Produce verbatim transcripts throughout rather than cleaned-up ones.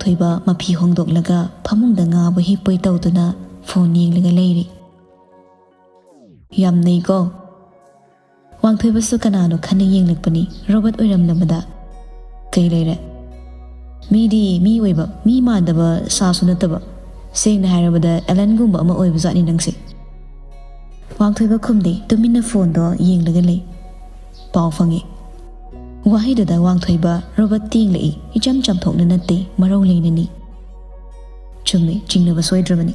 ꯊꯣꯏꯕ ꯃꯐꯤ ꯍꯣꯡꯗꯣꯛꯂꯒ ꯐꯃꯨꯡꯗ ꯉꯥꯕ ꯍꯤꯞꯄꯣꯏ ꯇꯧꯗꯨꯅ ꯐꯣꯟ ꯌꯦꯡꯂꯒ ꯂꯩꯔꯤ꯫ "ꯌꯥꯝ ꯅꯩꯀꯣ?" ꯋꯥꯡꯊꯣꯏꯕꯁꯨ ꯀꯅꯥꯅꯣ ꯈꯟꯅ ꯌꯦꯡꯂꯛꯄꯅꯤ, ꯔꯣꯕꯣꯠ ꯑꯣꯏꯔꯝꯂꯕꯗ꯫ "ꯀꯩ ꯂꯩꯔꯦ? ꯃꯤꯗꯤ ꯃꯤ ꯑꯣꯏꯕ, ꯃꯤ ꯃꯥꯟꯗꯕ ꯁꯥꯁꯨ ꯅꯠꯇꯕ꯫ ꯁꯦꯡꯅ ꯍꯥꯏꯔꯕꯗ ꯑꯦꯂꯟꯒꯨꯝꯕ ꯑꯃ ꯑꯣꯏꯕꯖꯥꯠꯅꯤ ꯅꯪꯁꯦ꯫" ꯋꯥꯡꯊꯣꯏꯕ ꯈꯨꯝꯗꯦ, ꯇꯨꯃꯤꯟꯅ ꯐꯣꯟꯗꯣ ꯌꯦꯡꯂꯒ ꯂꯩ꯫ ꯄꯥꯎ ꯐꯪꯉꯤ꯫ ꯋꯥꯍꯩꯗꯨꯗ ꯋꯥꯡꯊꯣꯏꯕ ꯔꯣꯕꯣꯠ ꯌꯦꯡꯂꯛꯏ, ꯏꯆꯝ ꯆꯝꯊꯣꯛꯅ ꯅꯠꯇꯦ, ꯃꯔꯧ ꯂꯩꯅꯅꯤ꯫ ꯆꯨꯝꯃꯤ, ꯆꯤꯡꯅꯕ ꯁꯣꯏꯗ꯭ꯔꯕꯅꯤ꯫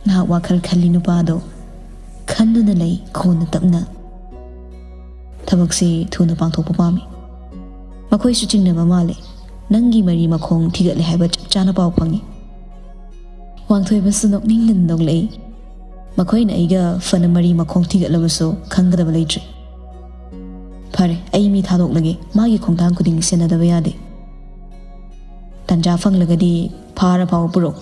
ꯉꯥꯏꯍꯥꯛ ꯋꯥꯈꯜ ꯈꯜꯂꯤ ꯅꯨꯄꯥꯗꯣ꯫ ꯈꯟꯗꯨꯅ ꯂꯩ, ꯀꯣꯟꯅ ꯇꯞꯅ꯫ "ꯊꯕꯛꯁꯤ ꯊꯨꯅ ꯄꯥꯡꯊꯣꯛꯄ ꯄꯥꯝꯃꯤ꯫ ꯃꯈꯣꯏꯁꯨ ꯆꯤꯡꯅꯕ ꯃꯥꯜꯂꯦ꯫ ꯅꯪꯒꯤ ꯃꯔꯤ ꯃꯈꯣꯡ ꯊꯤꯒꯠꯂꯦ ꯍꯥꯏꯕ ꯆꯞ ꯆꯥꯅ ꯄꯥꯎ ꯐꯪꯉꯤ꯫" ꯋꯥꯡꯊꯣꯏꯕꯁꯨ ꯅꯣꯛꯅꯤꯡꯗꯅ ꯅꯣꯛꯂꯛꯏ꯫ "ꯃꯈꯣꯏꯅ ꯑꯩꯒ ꯐꯅ ꯃꯔꯤ ꯃꯈꯣꯡ ꯊꯤꯒꯠꯂꯕꯁꯨ ꯈꯪꯒꯗꯕ ꯂꯩꯇ꯭ꯔꯦ꯫ ꯐꯔꯦ, ꯑꯩ ꯃꯤ ꯊꯥꯗꯣꯛꯂꯒꯦ, ꯃꯥꯒꯤ ꯈꯣꯡꯊꯥꯡ ꯈꯨꯗꯤꯡ ꯁꯦꯟꯅꯗꯕ ꯌꯥꯗꯦ꯫ ꯇꯥꯟꯖꯥ ꯐꯪꯂꯒꯗꯤ ꯐꯥꯔ ꯐꯥꯎꯕ ꯄꯨꯔꯛꯎ꯫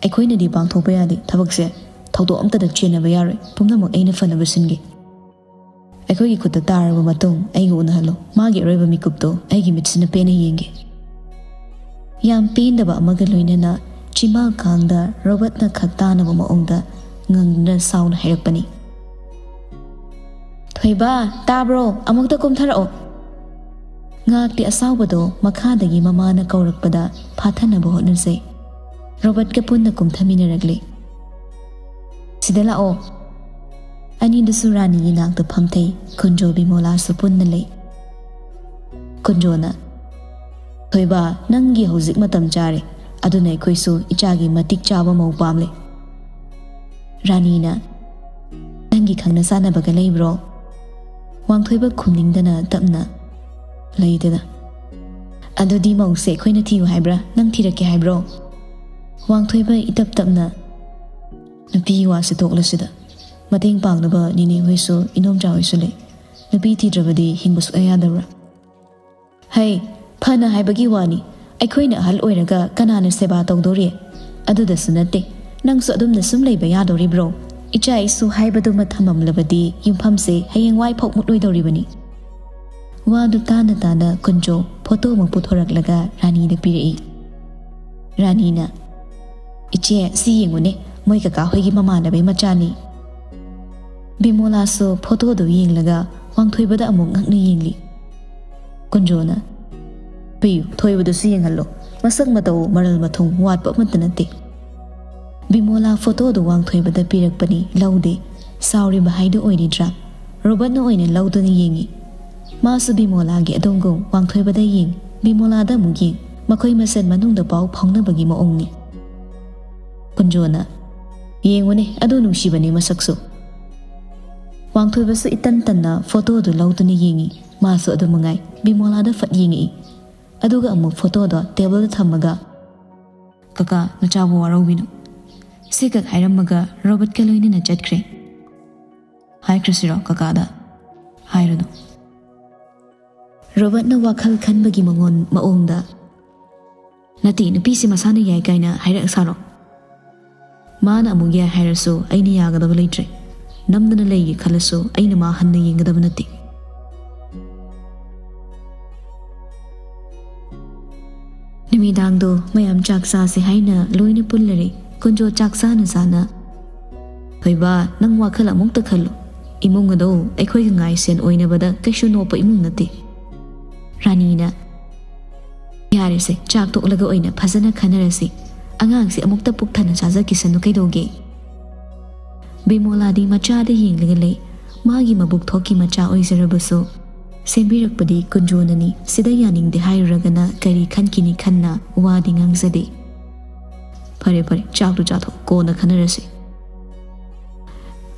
ꯑꯩꯈꯣꯏꯅꯗꯤ ꯄꯥꯡꯊꯣꯛꯄ ꯌꯥꯗꯦ ꯊꯕꯛꯁꯦ꯫ ꯊꯧꯗꯣꯛ ꯑꯝꯇꯗ ꯆꯦꯟꯅꯕ ꯌꯥꯔꯣꯏ, ꯄꯨꯝꯅꯃꯛ ꯑꯩꯅ ꯐꯅꯕ ꯁꯤꯟꯒꯦ꯫ ꯑꯩꯈꯣꯏꯒꯤ ꯈꯨꯠꯇ ꯇꯥꯔꯕ ꯃꯇꯨꯡ ꯑꯩꯒ ꯎꯅꯍꯜꯂꯣ꯫ ꯃꯥꯒꯤ ꯑꯔꯣꯏꯕ ꯃꯤꯀꯨꯞꯇꯣ ꯑꯩꯒꯤ ꯃꯤꯠꯁꯤꯅ ꯄꯦꯟꯅ ꯌꯦꯡꯒꯦ꯫" ꯌꯥꯝ ꯄꯦꯟꯗꯕ ꯑꯃꯒ ꯂꯣꯏꯅꯅ ꯆꯤꯝꯕꯥꯜ ꯈꯥꯡꯗ ꯔꯣꯕꯣꯠꯅ ꯈꯛ ꯇꯥꯅꯕ ꯃꯑꯣꯡꯗ ꯉꯪꯗꯨꯅ ꯁꯥꯎꯅ ꯍꯥꯏꯔꯛꯄꯅꯤ꯫ "ꯊꯣꯏꯕ, ꯇꯥꯕ꯭ꯔꯣ? ꯑꯃꯨꯛꯇ ꯀꯨꯝꯊꯔꯛꯑꯣ꯫" ꯉꯥꯛꯇꯤ ꯑꯁꯥꯎꯕꯗꯣ ꯃꯈꯥꯗꯒꯤ ꯃꯃꯥꯅ ꯀꯧꯔꯛꯄꯗ ꯐꯥꯊꯅꯕ ꯍꯣꯠꯅꯖꯩ꯫ ꯔꯣꯕꯣꯠꯀ ꯄꯨꯟꯅ ꯀꯨꯝꯊꯃꯤꯟꯅꯔꯛꯂꯦ꯫ "ꯁꯤꯗ ꯂꯥꯛꯑꯣ꯫" ꯑꯅꯤꯗꯨꯁꯨ ꯔꯥꯅꯤꯒꯤ ꯅꯥꯛꯇ ꯐꯝꯊꯩ꯫ ꯀꯨꯟꯖꯣ ꯕꯤꯃꯣꯂꯥꯁꯨ ꯄꯨꯟꯅ ꯂꯩ꯫ ꯀꯨꯟꯖꯣꯅ, "ꯊꯣꯏꯕ, ꯅꯪꯒꯤ ꯍꯧꯖꯤꯛ ꯃꯇꯝ ꯆꯥꯔꯦ꯫ ꯑꯗꯨꯅ ꯑꯩꯈꯣꯏꯁꯨ ꯏꯆꯥꯒꯤ ꯃꯇꯤꯛ ꯆꯥꯕ ꯃꯧ ꯄꯥꯝꯂꯦ꯫" ꯔꯥꯅꯤꯅ, "ꯅꯪꯒꯤ ꯈꯪꯅ ꯆꯥꯟꯅꯕꯒ ꯂꯩꯕ꯭ꯔꯣ?" ꯋꯥꯡꯊꯣꯏꯕ ꯈꯨꯝꯅꯤꯡꯗꯅ ꯇꯞꯅ, "ꯂꯩꯇꯦꯗ꯫" "ꯑꯗꯨꯗꯤ ꯃꯧꯁꯦ ꯑꯩꯈꯣꯏꯅ ꯊꯤꯌꯨ ꯍꯥꯏꯕ꯭ꯔꯥ, ꯅꯪ ꯊꯤꯔꯛꯀꯦ ꯍꯥꯏꯕ꯭ꯔꯣ?" ꯋꯥꯡꯊꯣꯏꯕ ꯏꯇꯞ ꯇꯞꯅ, "ꯅꯨꯄꯤꯒꯤ ꯋꯥꯁꯦ ꯇꯣꯛꯂꯁꯤꯗ꯫ ꯃꯇꯦꯡ ꯄꯥꯡꯅꯕ ꯅꯦꯅꯦ ꯍꯣꯏꯁꯨ ꯏꯅꯣꯝꯆꯥ ꯍꯣꯏꯁꯨ ꯂꯩ꯫ ꯅꯨꯄꯤ ꯊꯤꯗ꯭ꯔꯕꯗꯤ ꯍꯤꯡꯕ ꯁꯨꯛꯌꯥ ꯌꯥꯗꯕ꯭ꯔꯥ?" "ꯍꯩ, ꯐꯅ ꯍꯥꯏꯕꯒꯤ ꯋꯥꯅꯤ꯫ ꯑꯩꯈꯣꯏꯅ ꯑꯍꯜ ꯑꯣꯏꯔꯒ ꯀꯅꯥꯅ ꯁꯦꯕꯥ ꯇꯧꯗꯣꯔꯤ? ꯑꯗꯨꯗꯁꯨ ꯅꯠꯇꯦ, ꯅꯪꯁꯨ ꯑꯗꯨꯝꯅ ꯁꯨꯝ ꯂꯩꯕ ꯌꯥꯗꯣꯔꯤꯕ꯭ꯔꯣ? ꯏꯆꯥ ꯏꯁꯨ ꯍꯥꯏꯕꯗꯨꯃ ꯊꯝꯃꯝꯂꯕꯗꯤ ꯌꯨꯝꯐꯝꯁꯦ ꯍꯌꯦꯡꯋꯥꯏ ꯐꯥꯎ ꯃꯨꯠꯂꯣꯏꯗꯧꯔꯤꯕꯅꯤ꯫" ꯋꯥꯗꯨ ꯇꯥꯅ ꯇꯥꯅ ꯀꯨꯟꯖꯣ ꯐꯣꯇꯣ ꯑꯃ ꯄꯨꯊꯣꯔꯛꯂꯒ ꯔꯥꯅꯤꯗ ꯄꯤꯔꯛꯏ꯫ ꯔꯥꯅꯤꯅ, "ꯏꯆꯦ, ꯁꯤ ꯌꯦꯡꯉꯨꯅꯦ, ꯃꯣꯏ ꯀꯀꯥ ꯍꯣꯏꯒꯤ ꯃꯃꯥꯟꯅꯕꯩ ꯃꯆꯥꯅꯤ꯫" ꯕꯤꯃꯣꯂꯥꯁꯨ ꯐꯣꯇꯣꯗꯨ ꯌꯦꯡꯂꯒ ꯋꯥꯡꯊꯣꯏꯕꯗ ꯑꯃꯨꯛ ꯉꯛꯅ ꯌꯦꯡꯂꯤ꯫ ꯀꯨꯟꯖꯣꯅ, "ꯄꯤꯌꯨ, ꯊꯣꯏꯕꯗꯨꯁꯨ ꯌꯦꯡꯍꯜꯂꯣ, ꯃꯁꯛ ꯃꯇꯧ ꯃꯔꯜ ꯃꯊꯨꯝ ꯋꯥꯠꯄ ꯑꯃꯠꯇ ꯅꯠꯇꯦ꯫" ꯕꯤꯃꯣꯂꯥ ꯐꯣꯇꯣꯗꯨ ꯋꯥꯡꯊꯣꯏꯕꯗ ꯄꯤꯔꯛꯄꯅꯤ, ꯂꯧꯗꯦ꯫ ꯁꯥꯎꯔꯤꯕ ꯍꯥꯏꯗꯨ ꯑꯣꯏꯔꯤꯗ꯭ꯔꯥ? ꯔꯣꯕꯔꯠꯅ ꯑꯣꯏꯅ ꯂꯧꯗꯨꯅ ꯌꯦꯡꯉꯤ꯫ ꯃꯥꯁꯨ ꯕꯤꯃꯣꯂꯥꯒꯤ ꯑꯗꯨꯝꯒꯨꯝ ꯋꯥꯡꯊꯣꯏꯕꯗ ꯌꯦꯡ, ꯕꯤꯃꯣꯂꯥꯗ ꯑꯃꯨꯛ ꯌꯦꯡ, ꯃꯈꯣꯏ ꯃꯁꯦꯟ ꯃꯅꯨꯡꯗ ꯄꯥꯎ ꯐꯥꯎꯅꯕꯒꯤ ꯃꯑꯣꯡꯅꯤ꯫ ꯀꯨꯟꯖꯣꯅ, "ꯌꯦꯡꯉꯨꯅꯦ, ꯑꯗꯨ ꯅꯨꯡꯁꯤꯕꯅꯦ ꯃꯁꯛꯁꯨ꯫" ꯋꯥꯡꯊꯣꯏꯕꯁꯨ ꯏꯇꯟ ꯇꯟꯅ ꯐꯣꯇꯣꯗꯨ ꯂꯧꯗꯨꯅ ꯌꯦꯡꯉꯤ꯫ ꯃꯥꯁꯨ ꯑꯗꯨ ꯃꯉꯥꯏ, ꯕꯤꯃꯣꯂꯥꯗ ꯐꯠ ꯌꯦꯡꯉꯛꯏ꯫ ꯑꯗꯨꯒ ꯑꯃꯨꯛ ꯐꯣꯇꯣꯗꯣ ꯇꯦꯕꯜꯗ ꯊꯝꯃꯒ, "ꯀꯀꯥ, ꯅꯆꯥꯕꯨ ꯋꯥꯔꯧꯕꯤꯅꯨ꯫" ꯁꯤꯈꯛ ꯍꯥꯏꯔꯝꯃꯒ ꯔꯣꯕꯔꯠꯀ ꯂꯣꯏꯅꯅ ꯆꯠꯈ꯭ꯔꯦ꯫ "ꯍꯥꯏꯈ꯭ꯔꯁꯤꯔꯣ ꯀꯀꯥꯗ?" "ꯍꯥꯏꯔꯨꯅꯨ꯫" ꯔꯣꯕꯔꯠꯅ ꯋꯥꯈꯜ ꯈꯟꯕꯒꯤ ꯃꯉꯣꯟ-, ꯃꯑꯣꯡꯗ, "ꯅꯠꯇꯦ, ꯅꯨꯄꯤꯁꯤ ꯃꯁꯥꯅ ꯌꯥꯏ ꯀꯥꯏꯅ ꯍꯥꯏꯔꯛ ꯁꯥꯔꯣ? ꯃꯥꯅ ꯑꯃꯨꯛ ꯌꯥꯏ ꯍꯥꯏꯔꯁꯨ ꯑꯩꯅ ꯌꯥꯒꯗꯕ ꯂꯩꯇ꯭ꯔꯦ꯫ ꯅꯝꯗꯅ ꯂꯩꯒꯦ ꯈꯜꯂꯁꯨ ꯑꯩꯅ ꯃꯥ ꯍꯟꯅ ꯌꯦꯡꯒꯗꯕ ꯅꯠꯇꯦ꯫" ꯅꯨꯃꯤꯗꯥꯡꯗꯣ ꯃꯌꯥꯝ ꯆꯥꯛ ꯆꯥꯁꯦ ꯍꯥꯏꯅ ꯂꯣꯏꯅ ꯄꯨꯜꯂꯔꯦ꯫ ꯀꯨꯟꯖꯣ ꯆꯥꯛ ꯆꯥꯅ ꯆꯥꯅ, "ꯊꯣꯏꯕ, ꯅꯪ ꯋꯥꯈꯜ ꯑꯃꯨꯛꯇ ꯈꯜꯂꯨ꯫ ꯏꯃꯨꯡ ꯑꯗꯣ ꯑꯩꯈꯣꯏꯒ ꯉꯥꯏ ꯁꯦꯟ ꯑꯣꯏꯅꯕꯗ ꯀꯩꯁꯨ ꯅꯣꯞꯄ ꯏꯃꯨꯡ ꯅꯠꯇꯦ꯫" ꯔꯥꯅꯤꯅ, "ꯌꯥꯔꯦꯁꯦ, ꯆꯥꯛ ꯇꯣꯛꯂꯒ ꯑꯣꯏꯅ ꯐꯖꯅ ꯈꯟꯅꯔꯁꯤ꯫ ꯑꯉꯥꯡꯁꯦ ꯑꯃꯨꯛꯇ ꯄꯨꯛ ꯊꯟꯅ ꯆꯥꯖꯈꯤꯁꯅꯨ ꯀꯩꯗꯧꯒꯦ?" ꯕꯤꯃꯣꯂꯥꯗꯤ ꯃꯆꯥꯗ ꯌꯦꯡꯂꯒ ꯂꯩ꯫ ꯃꯥꯒꯤ ꯃꯕꯨꯛ ꯊꯣꯛꯀꯤ ꯃꯆꯥ ꯑꯣꯏꯖꯔꯕꯁꯨ, ꯁꯦꯝꯕꯤꯔꯛꯄꯗꯤ ꯀꯨꯟꯖꯣꯅꯅꯤ꯫ ꯁꯤꯗ ꯌꯥꯅꯤꯡꯗꯦ ꯍꯥꯏꯔꯨꯔꯒꯅ ꯀꯔꯤ ꯈꯟꯈꯤꯅꯤ ꯈꯟꯅ ꯋꯥꯗꯤ ꯉꯥꯡꯖꯗꯦ꯫ "ꯐꯔꯦ, ꯐꯔꯦ, ꯆꯥꯛꯇꯨ ꯆꯥꯊꯣꯛ, ꯀꯣꯟꯅ ꯈꯟꯅꯔꯁꯤ꯫"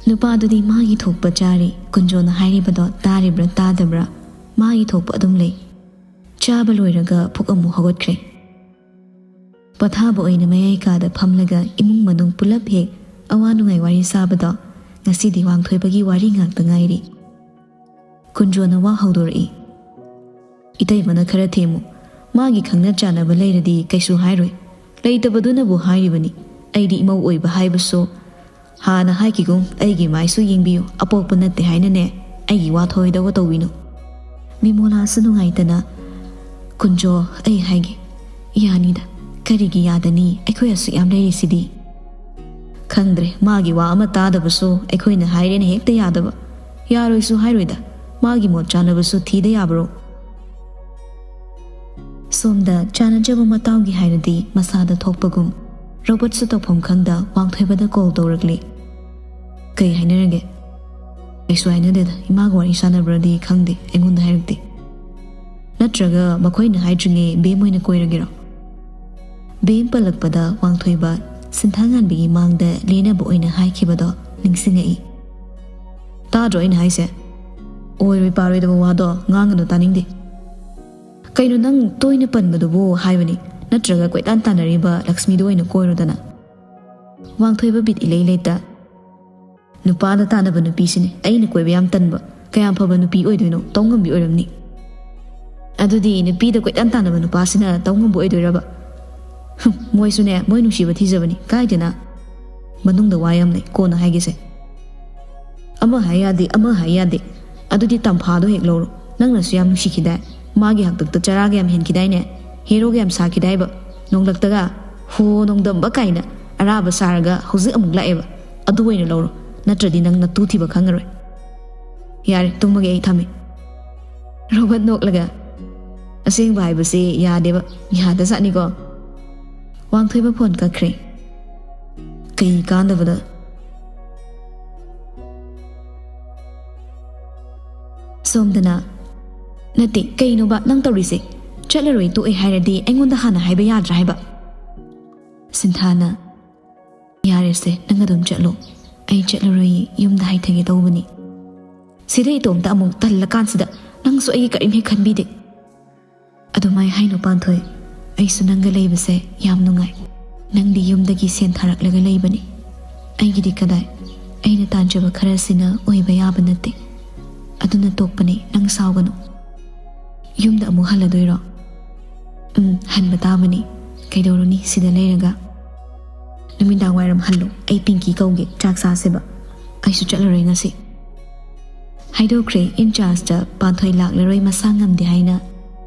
ꯅꯨꯄꯥꯗꯨꯗꯤ ꯃꯥꯒꯤ ꯊꯣꯛꯄ ꯆꯥꯔꯤ꯫ ꯀꯨꯟꯖꯣꯅ ꯍꯥꯏꯔꯤꯕꯗꯣ ꯇꯥꯔꯤꯕ꯭ꯔꯥ ꯇꯥꯗꯕ꯭ꯔꯥ, ꯃꯥꯒꯤ ꯊꯣꯛꯄ ꯑꯗꯨꯝ ꯂꯩ꯫ ꯆꯥꯕ ꯂꯣꯏꯔꯒ ꯄꯨꯛ ꯑꯃꯨꯛ ꯍꯧꯒꯠꯈ꯭ꯔꯦ꯫ ꯄꯣꯊꯥꯕ ꯑꯣꯏꯅ ꯃꯌꯥꯏ ꯀꯥꯗ ꯐꯝꯂꯒ ꯏꯃꯨꯡ ꯃꯅꯨꯡ ꯄꯨꯂꯞ ꯍꯦꯛ ꯑꯋꯥ ꯅꯨꯡꯉꯥꯏ ꯋꯥꯔꯤ ꯁꯥꯕꯗꯣ, ꯉꯁꯤꯗꯤ ꯋꯥꯡꯊꯣꯏꯕꯒꯤ ꯋꯥꯔꯤ ꯉꯥꯛꯇ ꯉꯥꯏꯔꯤ꯫ ꯀꯨꯟꯖꯣꯅ ꯋꯥ ꯍꯧꯗꯣꯔꯛꯏ꯫ "ꯏꯇꯩꯃꯅ ꯈꯔ ꯊꯦꯝꯃꯨ꯫ ꯃꯥꯒꯤ ꯈꯪꯅ ꯆꯥꯟꯅꯕ ꯂꯩꯔꯗꯤ ꯀꯩꯁꯨ ꯍꯥꯏꯔꯣꯏ꯫ ꯂꯩꯇꯕꯗꯨꯅꯕꯨ ꯍꯥꯏꯔꯤꯕꯅꯤ꯫ ꯑꯩꯗꯤ ꯏꯃꯧ ꯑꯣꯏꯕ ꯍꯥꯏꯕꯁꯨ ꯍꯥꯟꯅ ꯍꯥꯏꯈꯤꯒꯨꯝ ꯑꯩꯒꯤ ꯃꯥꯏꯁꯨ ꯌꯦꯡꯕꯤꯌꯨ꯫ ꯑꯄꯣꯛꯄ ꯅꯠꯇꯦ ꯍꯥꯏꯅꯅꯦ ꯑꯩꯒꯤ ꯋꯥ ꯊꯧꯑꯣꯏꯗꯧꯕ ꯇꯧꯕꯤꯅꯨ꯫" ꯕꯤꯃꯣꯂꯥꯁꯨ ꯅꯨꯡꯉꯥꯏꯇꯅ, "ꯀꯨꯟꯖꯣ, ꯑꯩ ꯍꯥꯏꯒꯦ, ꯌꯥꯅꯤꯗ꯫ ꯀꯔꯤꯒꯤ ꯌꯥꯗꯅꯤ? ꯑꯩꯈꯣꯏ ꯑꯁꯨꯛ ꯌꯥꯝ ꯂꯩꯔꯤꯁꯤꯗꯤ꯫" "ꯈꯪꯗ꯭ꯔꯦ, ꯃꯥꯒꯤ ꯋꯥ ꯑꯃ ꯇꯥꯗꯕꯁꯨ ꯑꯩꯈꯣꯏꯅ ꯍꯥꯏꯔꯦꯅ ꯍꯦꯛꯇ ꯌꯥꯗꯕ꯫ ꯌꯥꯔꯣꯏꯁꯨ ꯍꯥꯏꯔꯣꯏꯗ, ꯃꯥꯒꯤ ꯃꯣꯠ ꯆꯥꯅꯕꯁꯨ ꯊꯤꯗ ꯌꯥꯕ꯭ꯔꯣ?" ꯁꯣꯝꯗ ꯆꯥꯅꯖꯕ ꯃꯇꯥꯎꯒꯤ ꯍꯥꯏꯔꯗꯤ ꯃꯁꯥꯗ ꯊꯣꯛꯄꯒꯨꯝ, ꯔꯣꯕꯔꯠꯁꯨ ꯇꯧꯐꯝ ꯈꯪꯗ ꯋꯥꯡꯊꯣꯏꯕꯗ ꯀꯣꯜ ꯇꯧꯔꯛꯂꯤ꯫ "ꯀꯩ ꯍꯥꯏꯅꯔꯒꯦ?" "ꯀꯩꯁꯨ ꯍꯥꯏꯅꯗꯦꯗ, ꯏꯃꯥꯒ ꯋꯥꯔꯤ ꯁꯥꯟꯅꯕ꯭ꯔꯗꯤ ꯈꯪꯗꯦ, ꯑꯩꯉꯣꯟꯗ ꯍꯥꯏꯔꯛꯇꯦ꯫" "ꯅꯠꯇ꯭ꯔꯒ ꯃꯈꯣꯏꯅ ꯍꯥꯏꯗ꯭ꯔꯤꯉꯩ ꯕꯦꯝ ꯑꯣꯏꯅ ꯀꯣꯏꯔꯒꯦꯔꯣ?" ꯕꯦꯝ ꯄꯜꯂꯛꯄꯗ ꯋꯥꯡꯊꯣꯏꯕ ꯁꯤꯟꯊꯥꯉꯥꯟꯕꯤꯒꯤ ꯃꯥꯡꯗ ꯂꯦꯟꯅꯕ ꯑꯣꯏꯅ ꯍꯥꯏꯈꯤꯕꯗꯣ ꯅꯤꯡꯁꯤꯡꯉꯛꯏ꯫ "ꯇꯥꯗ꯭ꯔꯣ ꯑꯩꯅ ꯍꯥꯏꯁꯦ? ꯑꯣꯏꯔꯣꯏ ꯄꯥꯔꯣꯏꯗꯕ ꯋꯥꯗꯣ ꯉꯥꯡꯒꯅꯨ, ꯇꯥꯅꯤꯡꯗꯦ꯫" "ꯀꯩꯅꯣ ꯅꯪ ꯇꯣꯏꯅ ꯄꯟꯕꯗꯨꯕꯨ ꯍꯥꯏꯕꯅꯤ, ꯅꯠꯇ꯭ꯔꯒ ꯀꯣꯏꯇꯥꯟ ꯇꯥꯟꯅꯔꯤꯕ ꯂꯛꯁꯃꯤꯗꯨ ꯑꯣꯏꯅ ꯀꯣꯏꯔꯣꯗꯅ꯫" ꯋꯥꯡꯊꯣꯏꯕ ꯕꯤꯠ ꯏꯂꯩ ꯂꯩꯇ꯫ "ꯅꯨꯄꯥꯗ ꯇꯥꯟꯅꯕ ꯅꯨꯄꯤꯁꯤꯅꯦ ꯑꯩꯅ ꯀꯣꯏꯕ ꯌꯥꯝ ꯇꯟꯕ꯫ ꯀꯌꯥꯝ ꯐꯕ ꯅꯨꯄꯤ ꯑꯣꯏꯗꯣꯏꯅꯣ, ꯇꯧ ꯉꯝꯕꯤ ꯑꯣꯏꯔꯝꯅꯤ꯫" "ꯑꯗꯨꯗꯤ ꯅꯨꯄꯤꯗ ꯀꯣꯏꯇꯥꯟ ꯇꯥꯟꯅꯕ ꯅꯨꯄꯥꯁꯤꯅ ꯇꯧ ꯉꯝꯕ ꯑꯣꯏꯗꯣꯏꯔꯕ?" "ꯍꯨꯝ, ꯃꯣꯏꯁꯨꯅꯦ, ꯃꯣꯏ ꯅꯨꯡꯁꯤꯕ ꯊꯤꯖꯕꯅꯤ, ꯀꯥꯏꯗꯦꯅ꯫" "ꯃꯅꯨꯡꯗ ꯋꯥ ꯌꯥꯝ ꯂꯩ, ꯀꯣꯟꯅ ꯍꯥꯏꯒꯦꯁꯦ꯫" "ꯑꯃ ꯍꯥꯏ ꯌꯥꯗꯦ, ꯑꯃ ꯍꯥꯏ ꯌꯥꯗꯦ꯫ ꯑꯗꯨꯗꯤ ꯇꯝꯐꯥꯗꯣ ꯍꯦꯛ ꯂꯧꯔꯣ꯫ ꯅꯪꯅꯁꯨ ꯌꯥꯝ ꯅꯨꯡꯁꯤꯈꯤꯗꯥꯏ꯫ ꯃꯥꯒꯤ ꯍꯥꯛꯇꯛꯇ ꯆꯔꯥꯒ ꯌꯥꯝ ꯍꯦꯟꯈꯤꯗꯥꯏꯅꯦ꯫ ꯍꯦꯔꯣꯒ ꯌꯥꯝ ꯁꯥꯈꯤꯗꯥꯏꯕ꯫ ꯅꯣꯡꯂꯛꯇꯒ ꯍꯣ ꯅꯣꯡꯗꯝꯕ ꯀꯥꯏꯅ ꯑꯔꯥꯕ ꯁꯥꯔꯒ ꯍꯧꯖꯤꯛ ꯑꯃꯨꯛ ꯂꯥꯛꯑꯦꯕ꯫ ꯑꯗꯨ ꯑꯣꯏꯅ ꯂꯧꯔꯣ꯫ ꯅꯠꯇ꯭ꯔꯗꯤ ꯅꯪ ꯅꯇꯨ ꯊꯤꯕ ꯈꯪꯉꯔꯣꯏ꯫ ꯌꯥꯔꯦ, ꯇꯨꯝꯃꯒꯦ ꯑꯩ, ꯊꯝꯃꯦ꯫" ꯔꯣꯕꯔꯠ ꯅꯣꯛꯂꯒ, "ꯑꯁꯦꯡꯕ ꯍꯥꯏꯕꯁꯦ ꯌꯥꯗꯦꯕ, ꯌꯥꯗꯖꯥꯠꯅꯤꯀꯣ꯫" ꯋꯥꯡꯊꯣꯏꯕ ꯐꯣꯟ ꯀꯛꯈ꯭ꯔꯦ꯫ ꯀꯩ ꯀꯥꯟꯗꯕꯗ? ꯁꯣꯝꯗꯅ, "ꯅꯠꯇꯦ, ꯀꯩꯅꯣꯕ ꯅꯪ ꯇꯧꯔꯤꯁꯦ? ꯆꯠꯂꯔꯣꯏ ꯇꯣꯛꯑꯦ ꯍꯥꯏꯔꯗꯤ ꯑꯩꯉꯣꯟꯗ ꯍꯥꯟꯅ ꯍꯥꯏꯕ ꯌꯥꯗ꯭ꯔꯥ ꯍꯥꯏꯕ?" ꯁꯤꯟꯊꯥꯅ, "ꯌꯥꯔꯦꯁꯦ, ꯅꯪ ꯑꯗꯨꯝ ꯆꯠꯂꯣ꯫ ꯑꯩ ꯆꯠꯂꯔꯣꯏꯌꯦ, ꯌꯨꯝꯗ ꯍꯥꯏꯊꯒꯦ ꯇꯧꯕꯅꯤ꯫ ꯁꯤꯗ ꯏꯇꯣꯝꯇ ꯑꯃꯨꯛ ꯇꯜꯂꯀꯥꯟꯁꯤꯗ ꯅꯪꯁꯨ ꯑꯩꯒꯤ ꯀꯔꯤꯝ ꯍꯦꯛ ꯈꯟꯕꯤꯗꯦ꯫" "ꯑꯗꯨꯃꯥꯏ ꯍꯥꯏꯅꯨ ꯄꯥꯟꯊꯣꯏ, ꯑꯩꯁꯨ ꯅꯪꯒ ꯂꯩꯕꯁꯦ ꯌꯥꯝ ꯅꯨꯡꯉꯥꯏ꯫ ꯅꯪꯗꯤ ꯌꯨꯝꯗꯒꯤ ꯁꯦꯟ ꯊꯥꯔꯛꯂꯒ ꯂꯩꯕꯅꯤ꯫ ꯑꯩꯒꯤꯗꯤ ꯀꯗꯥꯏ? ꯑꯩꯅ ꯇꯥꯟꯖꯕ ꯈꯔꯁꯤꯅ ꯑꯣꯏꯕ ꯌꯥꯕ ꯅꯠꯇꯦ꯫ ꯑꯗꯨꯅ ꯇꯣꯛꯄꯅꯤ, ꯅꯪ ꯁꯥꯎꯒꯅꯨ꯫" "ꯌꯨꯝꯗ ꯑꯃꯨꯛ ꯍꯜꯂꯗꯣꯏꯔꯣ?" "ꯎꯝ, ꯍꯟꯕ ꯇꯥꯕꯅꯤ꯫ ꯀꯩꯗꯧꯔꯨꯅꯤ ꯁꯤꯗ ꯂꯩꯔꯒ?" "ꯅꯨꯃꯤꯗꯥꯡ ꯋꯥꯏꯔꯝ ꯍꯜꯂꯨ, ꯑꯩ ꯄꯤꯡꯀꯤ ꯀꯧꯒꯦ, ꯆꯥꯛ ꯆꯥꯁꯦꯕ꯫ ꯑꯩꯁꯨ ꯆꯠꯂꯔꯣꯏ ꯉꯁꯤ꯫" ꯍꯥꯏꯗꯣꯛꯈ꯭ꯔꯦ, ꯏꯟꯆꯥꯔꯖꯇ ꯄꯥꯟꯊꯣꯏ ꯂꯥꯛꯂꯔꯣꯏ, ꯃꯁꯥ ꯉꯝꯗꯦ ꯍꯥꯏꯅ꯫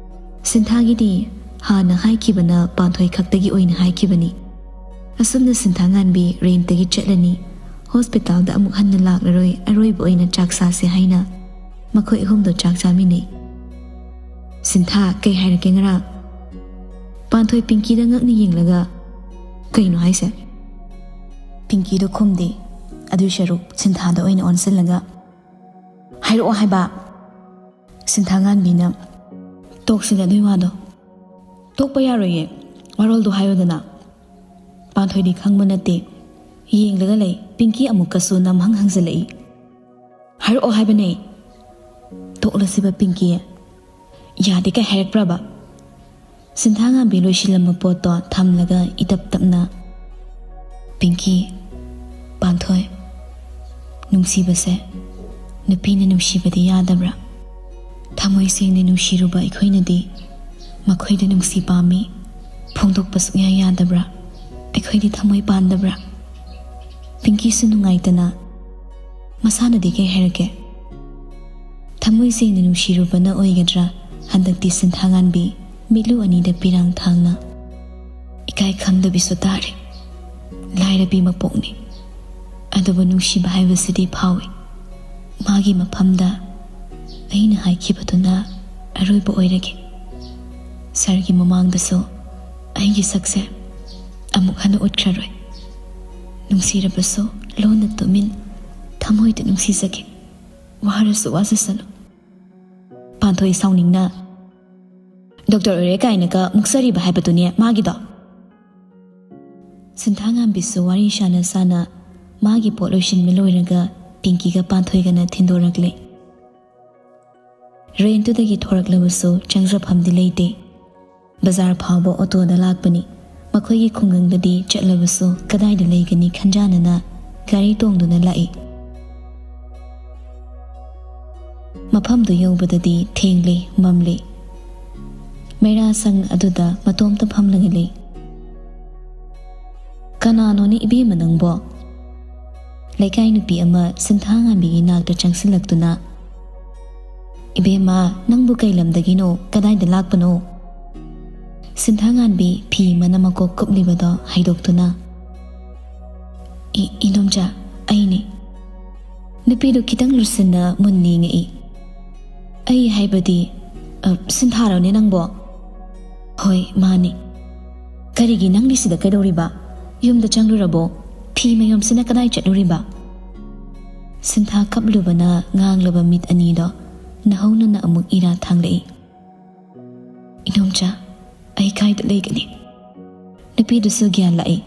ꯁꯤꯟꯊꯥꯒꯤꯗꯤ ꯍꯥꯟꯅ ꯍꯥꯏꯈꯤꯕꯅ ꯄꯥꯟꯊꯣꯏ ꯈꯛꯇꯒꯤ ꯑꯣꯏꯅ ꯍꯥꯏꯈꯤꯕꯅꯤ꯫ ꯑꯁꯨꯝꯅ ꯁꯤꯟꯊꯥꯉꯥꯟꯕꯤ ꯔꯦꯟꯇꯒꯤ ꯆꯠꯂꯅꯤ꯫ ꯍꯣꯁꯄꯤꯇꯥꯜꯗ ꯑꯃꯨꯛ ꯍꯟꯅ ꯂꯥꯛꯂꯔꯣꯏ, ꯑꯔꯣꯏꯕ ꯑꯣꯏꯅ ꯆꯥꯛ ꯆꯥꯁꯦ ꯍꯥꯏꯅ ꯃꯈꯣꯏ ꯑꯍꯨꯝꯗꯣ ꯆꯥꯛ ꯆꯥꯃꯤꯟꯅꯩ꯫ ꯁꯤꯟꯊꯥ, ꯀꯩ ꯍꯥꯏꯔꯛꯀꯦ ꯉꯔꯥꯡ? ꯄꯥꯟꯊꯣꯏ ꯄꯤꯡꯀꯤꯗ ꯉꯛꯅ ꯌꯦꯡꯂꯒ, "ꯀꯩꯅꯣ ꯍꯥꯏꯁꯦ?" ꯄꯤꯡꯀꯤꯗꯣ ꯈꯨꯝꯗꯦ꯫ ꯑꯗꯨꯏ ꯁꯔꯨꯛ ꯁꯤꯟꯊꯥꯗ ꯑꯣꯏꯅ ꯑꯣꯟꯁꯤꯜꯂꯒ, "ꯍꯥꯏꯔꯛꯑꯣ ꯍꯥꯏꯕ!" ꯁꯤꯟꯊꯥꯉꯥꯟꯕꯤꯅ, "ꯇꯣꯛꯁꯤꯗ ꯑꯗꯨꯏ ꯋꯥꯗꯣ꯫" "ꯇꯣꯛꯄ ꯌꯥꯔꯣꯏꯌꯦ, ꯋꯥꯔꯣꯜꯗꯣ ꯍꯥꯏꯌꯣꯗꯅ꯫" ꯄꯥꯟꯊꯣꯏꯗꯤ ꯈꯪꯕ ꯅꯠꯇꯦ, ꯌꯦꯡꯂꯒ ꯂꯩ꯫ ꯄꯤꯡꯀꯤ ꯑꯃꯨꯛꯀꯁꯨ ꯅꯝꯍꯪ ꯍꯪꯖꯤꯜꯂꯛꯏ꯫ "ꯍꯥꯏꯔꯛꯑꯣ ꯍꯥꯏꯕꯅꯦ!" "ꯇꯣꯛꯂꯁꯤꯕ ꯄꯤꯡꯀꯤ꯫" "ꯌꯥꯗꯦ ꯀꯥꯏ ꯍꯥꯏꯔꯛꯄ꯭ꯔꯕ?" ꯁꯤꯟꯊꯥꯉꯥꯟꯕꯤ ꯂꯣꯏꯁꯤꯜꯂꯝꯕ ꯄꯣꯠꯇꯣ ꯊꯝꯂꯒ ꯏꯇꯞ ꯇꯞꯅ, "ꯄꯤꯡꯀꯤ, ꯄꯥꯟꯊꯣꯏ, ꯅꯨꯡꯁꯤꯕꯁꯦ ꯅꯨꯄꯤꯅ ꯅꯨꯡꯁꯤꯕꯗꯤ ꯌꯥꯗꯕ꯭ꯔꯥ? ꯊꯃꯣꯏ ꯁꯦꯡꯅ ꯅꯨꯡꯁꯤꯔꯨꯕ ꯑꯩꯈꯣꯏꯅꯗꯤ ꯃꯈꯣꯏꯗ ꯅꯨꯡꯁꯤ ꯄꯥꯝꯃꯤ ꯐꯣꯡꯗꯣꯛꯄ ꯁꯨꯛꯌꯥ ꯌꯥꯗꯕ꯭ꯔꯥ? ꯑꯩꯈꯣꯏꯗꯤ ꯊꯃꯣꯏ ꯄꯥꯟꯗꯕ꯭ꯔꯥ?" ꯄꯤꯡꯀꯤꯁꯨ ꯅꯨꯡꯉꯥꯏꯇꯅ, "ꯃꯁꯥꯅꯗꯤ ꯀꯩ ꯍꯥꯏꯔꯛꯀꯦ?" ꯊꯃꯣꯏ ꯁꯦꯡꯅ ꯅꯨꯡꯁꯤꯔꯨꯕꯅ ꯑꯣꯏꯒꯗ꯭ꯔꯥ? ꯍꯟꯗꯛꯇꯤ ꯁꯤꯟꯊꯥꯉꯥꯟꯕꯤ ꯃꯤꯠꯂꯨ ꯑꯅꯤꯗ ꯄꯤꯔꯥꯡ ꯊꯥꯡꯅ, "ꯏꯀꯥꯏ ꯈꯪꯗꯕꯤꯁꯨ ꯇꯥꯔꯦ꯫ ꯂꯥꯏꯔꯕꯤ ꯃꯄꯣꯛꯅꯤ꯫ ꯑꯗꯨꯕꯨ ꯅꯨꯡꯁꯤꯕ ꯍꯥꯏꯕꯁꯤꯗꯤ ꯐꯥꯎꯏ꯫ ꯃꯥꯒꯤ ꯃꯐꯝꯗ ꯑꯩꯅ ꯍꯥꯏꯈꯤꯕꯗꯨꯅ ꯑꯔꯣꯏꯕ ꯑꯣꯏꯔꯒꯦ꯫ ꯁꯥꯔꯒꯤ ꯃꯃꯥꯡꯗꯁꯨ ꯑꯩꯒꯤ ꯁꯛꯁꯦ ꯑꯃꯨꯛ ꯍꯟꯅ ꯎꯠꯈ꯭ꯔꯔꯣꯏ꯫ ꯅꯨꯡꯁꯤꯔꯕꯁꯨ ꯂꯣꯟꯅ ꯇꯨꯃꯤꯟ ꯊꯃꯣꯏꯗ ꯅꯨꯡꯁꯤꯖꯒꯦ꯫ ꯋꯥꯔꯁꯨ ꯋꯥꯖꯁꯅꯨ꯫" ꯄꯥꯟꯊꯣꯏ ꯁꯥꯎꯅꯤꯡꯅ, "ꯗꯣꯛꯇꯔ ꯑꯣꯏꯔꯦ ꯀꯥꯏꯅꯒ ꯃꯨꯛꯆꯔꯤꯕ ꯍꯥꯏꯕꯗꯨꯅꯦ ꯃꯥꯒꯤꯗꯣ꯫" ꯁꯤꯟꯊꯥꯉꯥꯟꯕꯤꯁꯨ ꯋꯥꯔꯤ ꯁꯥꯅ ꯁꯥꯅ ꯃꯥꯒꯤ ꯄꯣꯠ ꯂꯣꯏꯁꯤꯟꯕ ꯂꯣꯏꯔꯒ ꯄꯤꯡꯀꯤꯒ ꯄꯥꯟꯊꯣꯏꯒꯅ ꯊꯤꯟꯗꯣꯔꯛꯂꯦ꯫ ꯔꯦꯟꯇꯨꯗꯒꯤ ꯊꯣꯔꯛꯂꯕꯁꯨ ꯆꯪꯖꯐꯝꯗꯤ ꯂꯩꯇꯦ꯫ ꯕꯖꯥꯔ ꯐꯥꯎꯕ ꯑꯣꯇꯣꯗ ꯂꯥꯛꯄꯅꯤ꯫ ꯃꯈꯣꯏꯒꯤ ꯈꯨꯡꯒꯪꯗꯗꯤ ꯆꯠꯂꯕꯁꯨ ꯀꯗꯥꯏꯗ ꯂꯩꯒꯅꯤ ꯈꯟꯖꯥꯅꯅ ꯒꯥꯔꯤ ꯇꯣꯡꯗꯨꯅ ꯂꯥꯛꯏ꯫ ꯃꯐꯝꯗꯨ ꯌꯧꯕꯗꯗꯤ ꯊꯦꯡꯂꯦ, ꯃꯝꯂꯦ꯫ ꯃꯩꯔꯥ ꯁꯪ ꯑꯗꯨꯗ ꯃꯇꯣꯝꯇ ꯐꯝꯂꯒ ꯂꯩ꯫ "ꯀꯅꯥꯅꯣꯅꯦ ꯏꯕꯦꯝꯃ ꯅꯪꯕꯣ?" ꯂꯩꯀꯥꯏ ꯅꯨꯄꯤ ꯑꯃ ꯁꯤꯟꯊꯥꯉꯥꯟꯕꯤꯒꯤ ꯅꯥꯛꯇ ꯆꯪꯁꯤꯜꯂꯛꯇꯨꯅ "ꯏꯕꯦꯝꯃ, ꯅꯪꯕꯨ ꯀꯩ ꯂꯝꯗꯒꯤꯅꯣ? ꯀꯗꯥꯏꯗ ꯂꯥꯛꯄꯅꯣ?" ꯁꯤꯟꯊꯥꯉꯥꯟꯕꯤ ꯐꯤ ꯑꯃꯅ ꯃꯀꯣꯛ ꯀꯨꯞꯂꯤꯕꯗꯣ ꯍꯥꯏꯗꯣꯛꯇꯨꯅ, "ꯏ-, ꯏꯗꯣꯝꯆꯥ, ꯑꯩꯅꯤ꯫" ꯅꯨꯄꯤꯗꯨ ꯈꯤꯇꯪ ꯂꯨꯁꯤꯟꯅ ꯃꯨꯟꯅ ꯌꯦꯡꯉꯛꯏ꯫ "ꯑꯩ ꯍꯥꯏꯕꯗꯤ, ꯑ, ꯁꯤꯟꯊꯥꯔꯣꯅꯦ ꯅꯪꯕꯣ?" "ꯍꯣꯏ, ꯃꯥꯅꯤ꯫" "ꯀꯔꯤꯒꯤ ꯅꯪꯗꯤ ꯁꯤꯗ ꯀꯩꯗꯧꯔꯤꯕ? ꯌꯨꯝꯗ ꯆꯪꯂꯨꯔꯕꯣ? ꯐꯤ ꯃꯌꯨꯝꯁꯤꯅ ꯀꯗꯥꯏ ꯆꯠꯂꯨꯔꯤꯕ?" ꯁꯤꯟꯊꯥ ꯀꯞꯂꯨꯕꯅ ꯉꯥꯡꯂꯕ ꯃꯤꯠ ꯑꯅꯤꯗꯣ ꯅꯍꯧꯅꯅ ꯑꯃꯨꯛ ꯏꯔꯥ ꯊꯥꯡꯂꯛꯏ꯫ "ꯏꯗꯣꯝꯆꯥ, ꯑꯩ ꯀꯥꯏꯗ ꯂꯩꯒꯅꯤ?" ꯅꯨꯄꯤꯗꯨꯁꯨ ꯒ꯭ꯌꯥꯟ ꯂꯥꯛꯏ꯫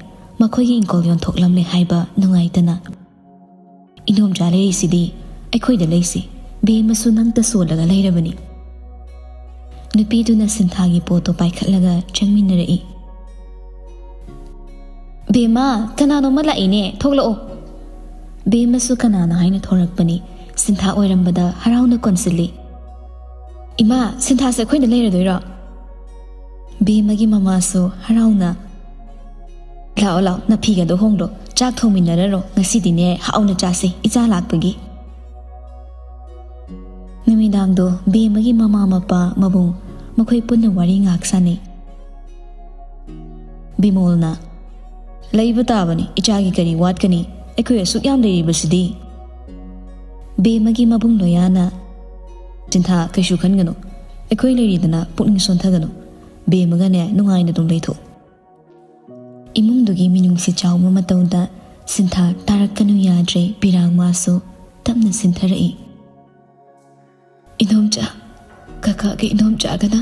ꯃꯈꯣꯏꯒꯤ ꯏꯪꯈꯣꯜ ꯌꯣꯟꯊꯣꯛꯂꯝꯂꯦ ꯍꯥꯏꯕ ꯅꯨꯡꯉꯥꯏꯇꯅ꯫ "ꯏꯗꯣꯝꯆꯥ ꯂꯩꯔꯤꯁꯤꯗꯤ ꯑꯩꯈꯣꯏꯗ ꯂꯩꯁꯤ꯫ ꯕꯦꯝꯃꯁꯨ ꯅꯪꯇ ꯁꯣꯜꯂꯒ ꯂꯩꯔꯕꯅꯤ꯫" ꯅꯨꯄꯤꯗꯨꯅ ꯁꯤꯟꯊꯥꯒꯤ ꯄꯣꯠꯇꯣ ꯄꯥꯏꯈꯠꯂꯒ ꯆꯪꯃꯤꯟꯅꯔꯛꯏ꯫ "ꯕꯦꯝꯃ, ꯀꯅꯥꯅꯣꯝꯃ ꯂꯥꯛꯏꯅꯦ, ꯊꯣꯛꯂꯛꯑꯣ꯫" ꯕꯦꯝꯃꯁꯨ ꯀꯅꯥꯅꯣ ꯍꯥꯏꯅ ꯊꯣꯔꯛꯄꯅꯤ꯫ ꯁꯤꯟꯊꯥ ꯑꯣꯏꯔꯝꯕꯗ ꯍꯔꯥꯎꯅ ꯀꯣꯟꯁꯤꯜꯂꯤ꯫ "ꯏꯃꯥ, ꯁꯤꯟꯊꯥꯁꯦ ꯑꯩꯈꯣꯏꯗ ꯂꯩꯔꯗꯣꯏꯔꯣ?" ꯕꯦꯝꯃꯒꯤ ꯃꯃꯥꯁꯨ ꯍꯔꯥꯎꯅ, "ꯂꯥꯛꯑꯣ, ꯂꯥꯛꯑꯣ, ꯅꯐꯤꯒꯗꯣ ꯍꯣꯡꯗꯣ, ꯆꯥꯛ ꯊꯣꯡꯃꯤꯟꯅꯔꯔꯣ, ꯉꯁꯤꯗꯤꯅꯦ ꯍꯥꯎꯅ ꯆꯥꯁꯦ, ꯏꯆꯥ ꯂꯥꯛꯄꯒꯤ꯫" ꯅꯨꯃꯤꯗꯥꯡꯗꯣ ꯕꯦꯝꯃꯒꯤ ꯃꯃꯥ ꯃꯄꯥ ꯃꯕꯨꯡ ꯃꯈꯣꯏ ꯄꯨꯟꯅ ꯋꯥꯔꯤ ꯉꯥꯏꯍꯥꯛ ꯁꯥꯟꯅꯩ꯫ ꯕꯤꯃꯣꯜꯅ, "ꯂꯩꯕ ꯇꯥꯕꯅꯤ, ꯏꯆꯥꯒꯤ ꯀꯔꯤ ꯋꯥꯠꯀꯅꯤ? ꯑꯩꯈꯣꯏ ꯑꯁꯨꯛ ꯌꯥꯝ ꯂꯩꯔꯤꯕꯁꯤꯗꯤ꯫" ꯕꯦꯝꯃꯒꯤ ꯃꯕꯨꯡ ꯂꯣꯌꯥꯅ, "ꯁꯤꯟꯊꯥ, ꯀꯩꯁꯨ ꯈꯟꯒꯅꯨ, ꯑꯩꯈꯣꯏ ꯂꯩꯔꯤꯗꯅ, ꯄꯨꯛꯅꯤꯡ ꯁꯣꯟꯊꯒꯅꯨ꯫ ꯕꯦꯝꯃꯒꯅꯦ ꯅꯨꯡꯉꯥꯏꯅ ꯑꯗꯨꯝ ꯂꯩꯊꯣꯛꯎ꯫" ꯏꯃꯨꯡꯗꯨꯒꯤ ꯃꯤꯅꯨꯡꯁꯤ ꯆꯥꯎꯕ ꯃꯇꯧꯗ ꯁꯤꯟꯊꯥ ꯇꯥꯔꯛꯀꯅꯨ ꯌꯥꯗ꯭ꯔꯦ, ꯄꯤꯔꯥꯡ ꯃꯥꯁꯨ ꯇꯞꯅ ꯁꯤꯟꯊꯔꯛꯏ꯫ "ꯏꯗꯣꯝꯆꯥ, ꯀꯀꯥꯒ ꯏꯗꯣꯝꯆꯥꯒꯅ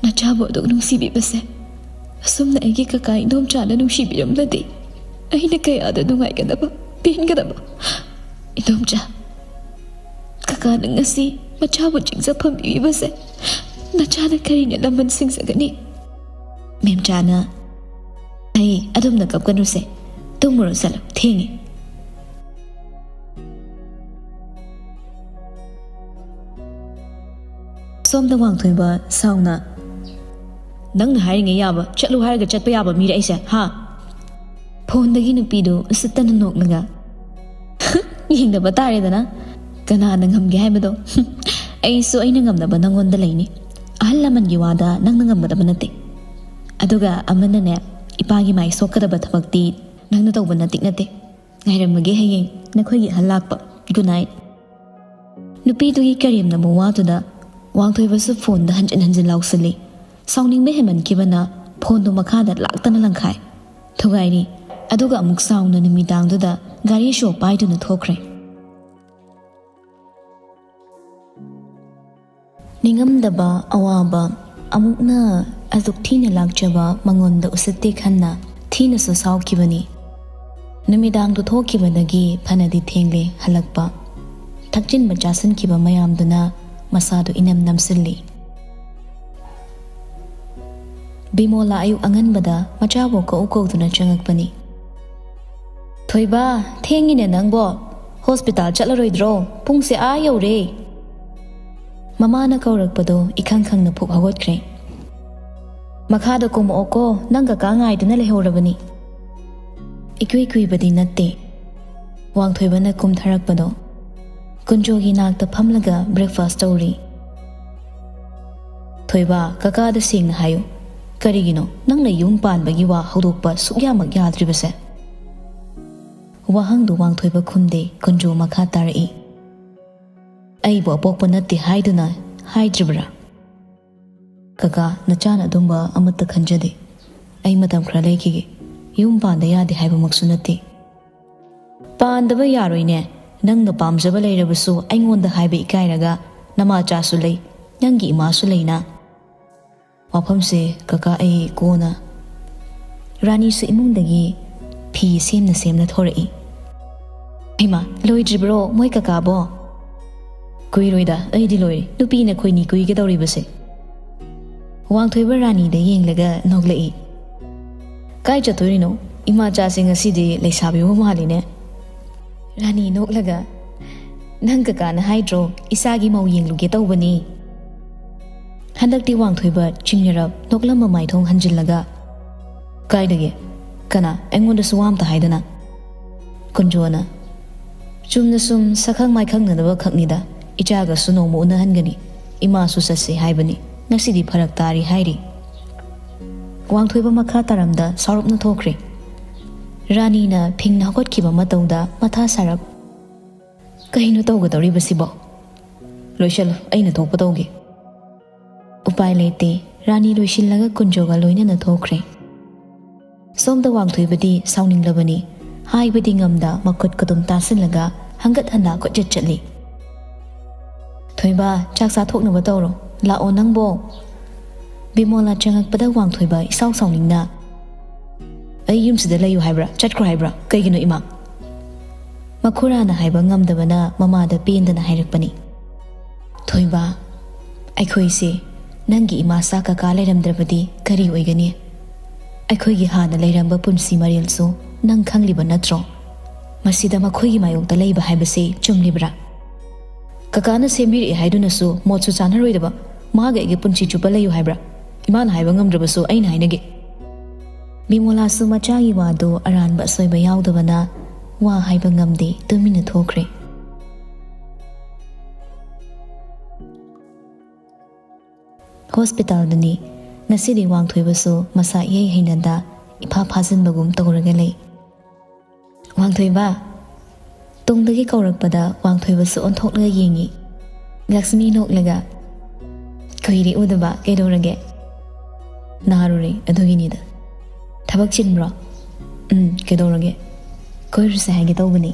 ꯅꯆꯥꯕꯨ ꯑꯗꯨꯛ ꯅꯨꯡꯁꯤꯕꯤꯕꯁꯦ, ꯑꯁꯨꯝꯅ ꯑꯩꯒꯤ ꯀꯀꯥ ꯏꯗꯣꯝꯆꯥꯅ ꯅꯨꯡꯁꯤꯕꯤꯔꯝꯂꯗꯤ ꯑꯩꯅ ꯀꯌꯥꯗ ꯅꯨꯡꯉꯥꯏꯒꯗꯕ, ꯄꯦꯟꯒꯗꯕ꯫ ꯏꯗꯣꯝꯆꯥ, ꯀꯀꯥꯅ ꯉꯁꯤ ꯃꯆꯥꯕꯨ ꯆꯤꯡꯖꯐꯝ ꯄꯤꯕꯤꯕꯁꯦ ꯅꯆꯥꯅ ꯀꯔꯤꯅ ꯂꯃꯟ ꯁꯤꯡꯖꯒꯅꯤ?" ꯃꯦꯝꯆꯥꯅ, "ꯑꯩ ꯑꯗꯨꯝꯅ ꯀꯞꯀꯅꯨꯁꯦ, ꯇꯨꯝꯃꯨꯔꯣ ꯆꯠꯂꯣ, ꯊꯦꯡꯉꯦ꯫" ꯁꯣꯝꯗ ꯋꯥꯡꯊꯣꯏꯕ ꯁꯥꯎꯅ, "ꯅꯪꯅ ꯍꯥꯏꯔꯤꯉꯩ ꯌꯥꯕ, ꯆꯠꯂꯨ ꯍꯥꯏꯔꯒ ꯆꯠꯄ ꯌꯥꯕ ꯃꯤꯔ ꯑꯩꯁꯦ, ꯍꯥ?" ꯐꯣꯟꯗꯒꯤ ꯅꯨꯄꯤꯗꯨ ꯎꯁꯤꯠꯇꯅ ꯅꯣꯛꯂꯒ, "ꯌꯦꯡꯗꯕ ꯇꯥꯔꯦꯗꯅ, ꯀꯅꯥꯅ ꯉꯝꯒꯦ ꯍꯥꯏꯕꯗꯣ꯫" ꯑꯩꯁꯨ ꯑꯩꯅ ꯉꯝꯅꯕ ꯅꯪꯉꯣꯟꯗ ꯂꯩꯅꯤ꯫ ꯑꯍꯜ ꯂꯃꯟꯒꯤ ꯋꯥꯗ ꯅꯪꯅ ꯉꯝꯒꯗꯕ ꯅꯠꯇꯦ꯫ ꯑꯗꯨꯒ ꯑꯃꯅꯅꯦ, ꯏꯄꯥꯒꯤ ꯃꯥꯏ ꯁꯣꯛꯀꯗꯕ ꯊꯕꯛꯇꯤ ꯅꯪꯅ ꯇꯧꯕ ꯅꯇꯤꯛ ꯅꯠꯇꯦ꯫ ꯉꯥꯏꯔꯝꯃꯒꯦ ꯍꯌꯦꯡ ꯅꯈꯣꯏꯒꯤ ꯑꯍꯜ ꯂꯥꯛꯄ꯫ Good night꯫ ꯅꯨꯄꯤꯗꯨꯒꯤ ꯀꯔꯦꯝꯅꯕ ꯋꯥꯗꯨꯗ ꯋꯥꯡꯊꯣꯏꯕꯁꯨ ꯐꯣꯟꯗ ꯍꯟꯖꯤꯟ ꯍꯟꯖꯤꯟ ꯂꯥꯎꯁꯤꯜꯂꯤ꯫ ꯁꯥꯎꯅꯤꯡꯕ ꯍꯦꯟꯃꯟꯈꯤꯕꯅ ꯐꯣꯟꯗꯨ ꯃꯈꯥꯗ ꯂꯥꯛꯇꯅ ꯂꯪꯈꯥꯏ꯫ ꯊꯨꯒꯥꯏꯔꯤ꯫ ꯑꯗꯨꯒ ꯑꯃꯨꯛ ꯁꯥꯎꯅ ꯅꯨꯃꯤꯗꯥꯡꯗꯨꯗ ꯒꯥꯔꯤ ꯁꯣ ꯄꯥꯏꯗꯨꯅ ꯊꯣꯛꯈ꯭ꯔꯦ꯫ ꯅꯤꯡꯉꯝꯗꯕ ꯑꯋꯥꯕ ꯑꯃꯨꯛꯅ ꯑꯗꯨꯛ ꯊꯤꯅ ꯂꯥꯛꯆꯕ ꯃꯉꯣꯟꯗ ꯎꯁꯤꯠꯇꯦ ꯈꯟꯅ ꯊꯤꯅꯁꯨ ꯁꯥꯎꯈꯤꯕꯅꯤ꯫ ꯅꯨꯃꯤꯗꯥꯡꯗꯨ ꯊꯣꯛꯈꯤꯕꯗꯒꯤ ꯐꯅꯗꯤ ꯊꯦꯡꯂꯦ ꯍꯜꯂꯛꯄ꯫ ꯊꯛꯆꯤꯟꯕ ꯆꯥꯁꯤꯟꯈꯤꯕ ꯃꯌꯥꯝꯗꯨꯅ ꯃꯁꯥꯗꯨ ꯏꯅꯝ ꯅꯝꯁꯤꯜꯂꯤ꯫ ꯕꯤꯃꯣꯂꯥ ꯑꯌꯨꯛ ꯑꯉꯟꯕꯗ ꯃꯆꯥꯕꯨ ꯀꯧ ꯀꯧꯗꯨꯅ ꯆꯪꯉꯛꯄꯅꯤ꯫ "ꯊꯣꯏꯕ, ꯊꯦꯡꯉꯤꯅꯦ ꯅꯪꯕꯣ꯫ ꯍꯣꯁꯄꯤꯇꯥꯜ ꯆꯠꯂꯔꯣꯏꯗ꯭ꯔꯣ? ꯄꯨꯡꯁꯦ ꯑꯥ ꯌꯧꯔꯦ꯫" ꯃꯃꯥꯅ ꯀꯧꯔꯛꯄꯗꯣ ꯏꯈꯪ ꯈꯪꯅ ꯐꯨꯛ ꯍꯧꯒꯠꯈ꯭ꯔꯦ꯫ "ꯃꯈꯥꯗ ꯀꯨꯝꯃꯛꯑꯣꯀꯣ, ꯅꯪ ꯀꯀꯥ ꯉꯥꯏꯗꯨꯅ ꯂꯩꯍꯧꯔꯕꯅꯤ꯫" ꯏꯀꯨꯏ ꯀꯨꯏꯕꯗꯤ ꯅꯠꯇꯦ꯫ ꯋꯥꯡꯊꯣꯏꯕꯅ ꯀꯨꯝꯊꯔꯛꯄꯗꯣ ꯀꯨꯟꯖꯣꯒꯤ ꯅꯥꯛꯇ ꯐꯝꯂꯒ breakfast ꯇꯧꯔꯤ꯫ "ꯊꯣꯏꯕ, ꯀꯀꯥꯗ ꯁꯦꯡꯅ ꯍꯥꯏꯌꯨ꯫ ꯀꯔꯤꯒꯤꯅꯣ ꯅꯪꯅ ꯌꯨꯝ ꯄꯥꯟꯕꯒꯤ ꯋꯥ ꯍꯧꯗꯣꯛꯄ ꯁꯨꯛꯌꯥꯃꯛ ꯌꯥꯗ꯭ꯔꯤꯕꯁꯦ?" ꯋꯥꯍꯪꯗꯨ ꯋꯥꯡꯊꯣꯏꯕ ꯈꯨꯝꯗꯦ꯫ ꯀꯨꯟꯖꯣ ꯃꯈꯥ ꯇꯥꯔꯛꯏ꯫ "ꯑꯩꯕꯨ ꯑꯄꯣꯛꯄ ꯅꯠꯇꯦ ꯍꯥꯏꯗꯨꯅ ꯍꯥꯏꯗ꯭ꯔꯤꯕ꯭ꯔꯥ?" "ꯀꯀꯥ, ꯅꯆꯥꯅ ꯑꯗꯨꯝꯕ ꯑꯃꯠꯇ ꯈꯟꯖꯗꯦ꯫ ꯑꯩ ꯃꯇꯝ ꯈꯔ ꯂꯩꯈꯤꯒꯦ꯫ ꯌꯨꯝ ꯄꯥꯟꯗ ꯌꯥꯗꯦ ꯍꯥꯏꯕꯃꯛꯁꯨ ꯅꯠꯇꯦ꯫" "ꯄꯥꯟꯗꯕ ꯌꯥꯔꯣꯏꯅꯦ꯫ ꯅꯪꯅ ꯄꯥꯝꯖꯕ ꯂꯩꯔꯕꯁꯨ ꯑꯩꯉꯣꯟꯗ ꯍꯥꯏꯕ ꯏꯀꯥꯏꯔꯒ, ꯅꯃꯥꯆꯥꯁꯨ ꯂꯩ, ꯅꯪꯒꯤ ꯏꯃꯥꯁꯨ ꯂꯩꯅ꯫" "ꯋꯥꯐꯝꯁꯦ ꯀꯀꯥ, ꯑꯩ ꯀꯣꯟꯅ꯫" ꯔꯥꯅꯤꯁꯨ ꯏꯃꯨꯡꯗꯒꯤ ꯐꯤ ꯁꯦꯝꯅ ꯁꯦꯝꯅ ꯊꯣꯔꯛꯏ꯫ "ꯍꯩꯃꯥ, ꯂꯣꯏꯗ꯭ꯔꯤꯕ꯭ꯔꯣ ꯃꯣꯏ ꯀꯀꯥꯕꯣ?" "ꯀꯨꯏꯔꯣꯏꯗ, ꯑꯩꯗꯤ ꯂꯣꯏꯔꯦ꯫ ꯅꯨꯄꯤꯅ ꯈꯣꯏꯅꯤ ꯀꯨꯏꯒꯗꯧꯔꯤꯕꯁꯦ꯫" ꯋꯥꯡꯊꯣꯏꯕ ꯔꯥꯅꯤꯗ ꯌꯦꯡꯂꯒ ꯅꯣꯛꯂꯛꯏ꯫ "ꯀꯥꯏ ꯆꯠꯇꯣꯔꯤꯅꯣ? ꯏꯃꯥꯆꯥꯁꯦ ꯉꯁꯤꯗꯤ ꯂꯩꯁꯥꯕꯤꯕꯨ ꯃꯥꯜꯂꯤꯅꯦ꯫" ꯔꯥꯅꯤ ꯅꯣꯛꯂꯒ, "ꯅꯪ ꯀꯀꯥꯅ ꯍꯥꯏꯗ꯭ꯔꯣ, ꯏꯆꯥꯒꯤ ꯃꯧ ꯌꯦꯡꯂꯨꯒꯦ ꯇꯧꯕꯅꯤ?" ꯍꯟꯗꯛꯇꯤ ꯋꯥꯡꯊꯣꯏꯕ ꯆꯤꯡꯅꯔꯞ ꯅꯣꯛꯂꯝꯕ ꯃꯥꯏꯊꯣꯡ ꯍꯟꯖꯤꯜꯂꯒ, "ꯀꯥꯏꯗꯒꯤ? ꯀꯅꯥ? ꯑꯩꯉꯣꯟꯗꯁꯨ ꯋꯥ ꯑꯝꯇ ꯍꯥꯏꯗꯅ?" ꯀꯨꯟꯖꯣꯅ, "ꯆꯨꯝꯅ ꯁꯨꯝ ꯁꯛꯈꯪ ꯃꯥꯏꯈꯪꯅꯗꯕ ꯈꯛꯅꯤꯗ꯫ ꯏꯆꯥꯒꯁꯨ ꯅꯣꯡꯃ ꯎꯅꯍꯟꯒꯅꯤ꯫ ꯏꯃꯥꯁꯨ ꯆꯠꯁꯦ ꯍꯥꯏꯕꯅꯤ꯫ ꯉꯁꯤꯗꯤ ꯐꯔꯛ ꯇꯥꯔꯤ ꯍꯥꯏꯔꯤ꯫ ꯋꯥꯡꯊꯣꯏꯕ ꯃꯈꯥ ꯇꯥꯔꯝꯗ ꯁꯥꯎꯔꯞꯅ ꯊꯣꯛꯈ꯭ꯔꯦ꯫ ꯔꯥꯅꯤꯅ ꯐꯤꯡꯅ ꯍꯧꯒꯠꯈꯤꯕ ꯃꯇꯧꯗ ꯃꯊꯥ ꯁꯥꯔꯞ, "ꯀꯩꯅꯣ ꯇꯧꯒꯗꯧꯔꯤꯕꯁꯤꯕꯣ? ꯂꯣꯏꯁꯜꯂꯨ, ꯑꯩꯅ ꯊꯣꯛꯄ ꯇꯧꯒꯦ꯫" ꯎꯄꯥꯏ ꯂꯩꯇꯦ꯫ ꯔꯥꯅꯤ ꯂꯣꯏꯁꯤꯜꯂꯒ ꯀꯨꯟꯖꯣꯒ ꯂꯣꯏꯅꯅ ꯊꯣꯛꯈ꯭ꯔꯦ꯫ ꯁꯣꯝꯗ ꯋꯥꯡꯊꯣꯏꯕꯗꯤ ꯁꯥꯎꯅꯤꯡꯂꯕꯅꯤ꯫ ꯍꯥꯏꯕꯗꯤ ꯉꯝꯗ ꯃꯈꯨꯠ ꯀꯗꯨꯝ ꯇꯥꯁꯤꯜꯂꯒ ꯍꯪꯒꯠ ꯍꯟꯗ ꯀꯣꯏꯆꯠ ꯆꯠꯂꯤ꯫ "ꯊꯣꯏꯕ, ꯆꯥꯛ ꯆꯥꯊꯣꯛꯅꯕ ꯇꯧꯔꯣ꯫ ꯂꯥꯛꯑꯣ ꯅꯪꯕꯣ꯫" ꯕꯤꯃꯣꯂꯥ ꯆꯪꯉꯛꯄꯗ ꯋꯥꯡꯊꯣꯏꯕ ꯏꯁꯥꯎ ꯁꯥꯎꯅꯤꯡꯅ, "ꯑꯩ ꯌꯨꯝꯁꯤꯗ ꯂꯩꯌꯨ ꯍꯥꯏꯕ꯭ꯔꯥ? ꯆꯠꯈ꯭ꯔꯣ ꯍꯥꯏꯕ꯭ꯔꯥ? ꯀꯩꯒꯤꯅꯣ ꯏꯃꯥ?" ꯃꯈꯨꯔꯥꯅ ꯍꯥꯏꯕ ꯉꯝꯗꯕꯅ ꯃꯃꯥꯗ ꯄꯦꯟꯗꯅ ꯍꯥꯏꯔꯛꯄꯅꯤ꯫ "ꯊꯣꯏꯕ, ꯑꯩꯈꯣꯏꯁꯦ ꯅꯪꯒꯤ ꯏꯃꯥ ꯁꯥ ꯀꯀꯥ ꯂꯩꯔꯝꯗ꯭ꯔꯕꯗꯤ ꯀꯔꯤ ꯑꯣꯏꯒꯅꯤ? ꯑꯩꯈꯣꯏꯒꯤ ꯍꯥꯟꯅ ꯂꯩꯔꯝꯕ ꯄꯨꯟꯁꯤ ꯃꯔꯦꯜꯁꯨ ꯅꯪ ꯈꯪꯂꯤꯕ ꯅꯠꯇ꯭ꯔꯣ? ꯃꯁꯤꯗ ꯃꯈꯣꯏꯒꯤ ꯃꯥꯌꯣꯛꯇ ꯂꯩꯕ ꯍꯥꯏꯕꯁꯤ ꯆꯨꯝꯂꯤꯕ꯭ꯔꯥ? ꯀꯀꯥꯅ ꯁꯦꯝꯕꯤꯔꯛꯑꯦ ꯍꯥꯏꯗꯨꯅꯁꯨ ꯃꯣꯠꯁꯨ ꯆꯥꯅꯔꯣꯏꯗꯕ꯫ ꯃꯥꯒ ꯑꯩꯒ ꯄꯨꯟꯁꯤ ꯆꯨꯞꯄ ꯂꯩꯌꯨ ꯍꯥꯏꯕ꯭ꯔꯥ? ꯏꯃꯥꯅ ꯍꯥꯏꯕ ꯉꯝꯗ꯭ꯔꯕꯁꯨ ꯑꯩꯅ ꯍꯥꯏꯅꯒꯦ꯫" ꯕꯤꯃꯣꯂꯥꯁꯨ ꯃꯆꯥꯒꯤ ꯋꯥꯗꯨ ꯑꯔꯥꯟꯕ ꯑꯁꯣꯏꯕ ꯌꯥꯎꯗꯕꯅ ꯋꯥ ꯍꯥꯏꯕ ꯉꯝꯗꯦ, ꯇꯨꯃꯤꯟꯅ ꯊꯣꯛꯈ꯭ꯔꯦ꯫ ꯍꯣꯁꯄꯤꯇꯥꯜꯗꯅꯤ꯫ ꯉꯁꯤꯗꯤ ꯋꯥꯡꯊꯣꯏꯕꯁꯨ ꯃꯁꯥ ꯏꯍꯩ ꯍꯩꯅꯗ ꯏꯐꯥ ꯐꯥꯖꯤꯟꯕꯒꯨꯝ ꯇꯧꯔꯒ ꯂꯩ꯫ "ꯋꯥꯡꯊꯣꯏꯕ!" ꯇꯨꯡꯗꯒꯤ ꯀꯧꯔꯛꯄꯗ ꯋꯥꯡꯊꯣꯏꯕꯁꯨ ꯑꯣꯟꯊꯣꯛꯂꯒ ꯌꯦꯡꯉꯤ꯫ ꯂꯛꯁꯃꯤ ꯅꯣꯛꯂꯒ, "ꯀꯨꯏꯔꯦ ꯎꯗꯕ, ꯀꯩꯗꯧꯔꯒꯦ?" "ꯅꯥꯔꯨꯔꯦ, ꯑꯗꯨꯒꯤꯅꯤꯗ꯫" "ꯊꯕꯛ ꯆꯤꯟꯕ꯭ꯔꯣ?" "ꯎꯝ, ꯀꯩꯗꯧꯔꯒꯦ?" "ꯀꯣꯏꯔꯨꯁꯦ ꯍꯥꯏꯒꯦ ꯇꯧꯕꯅꯤ꯫"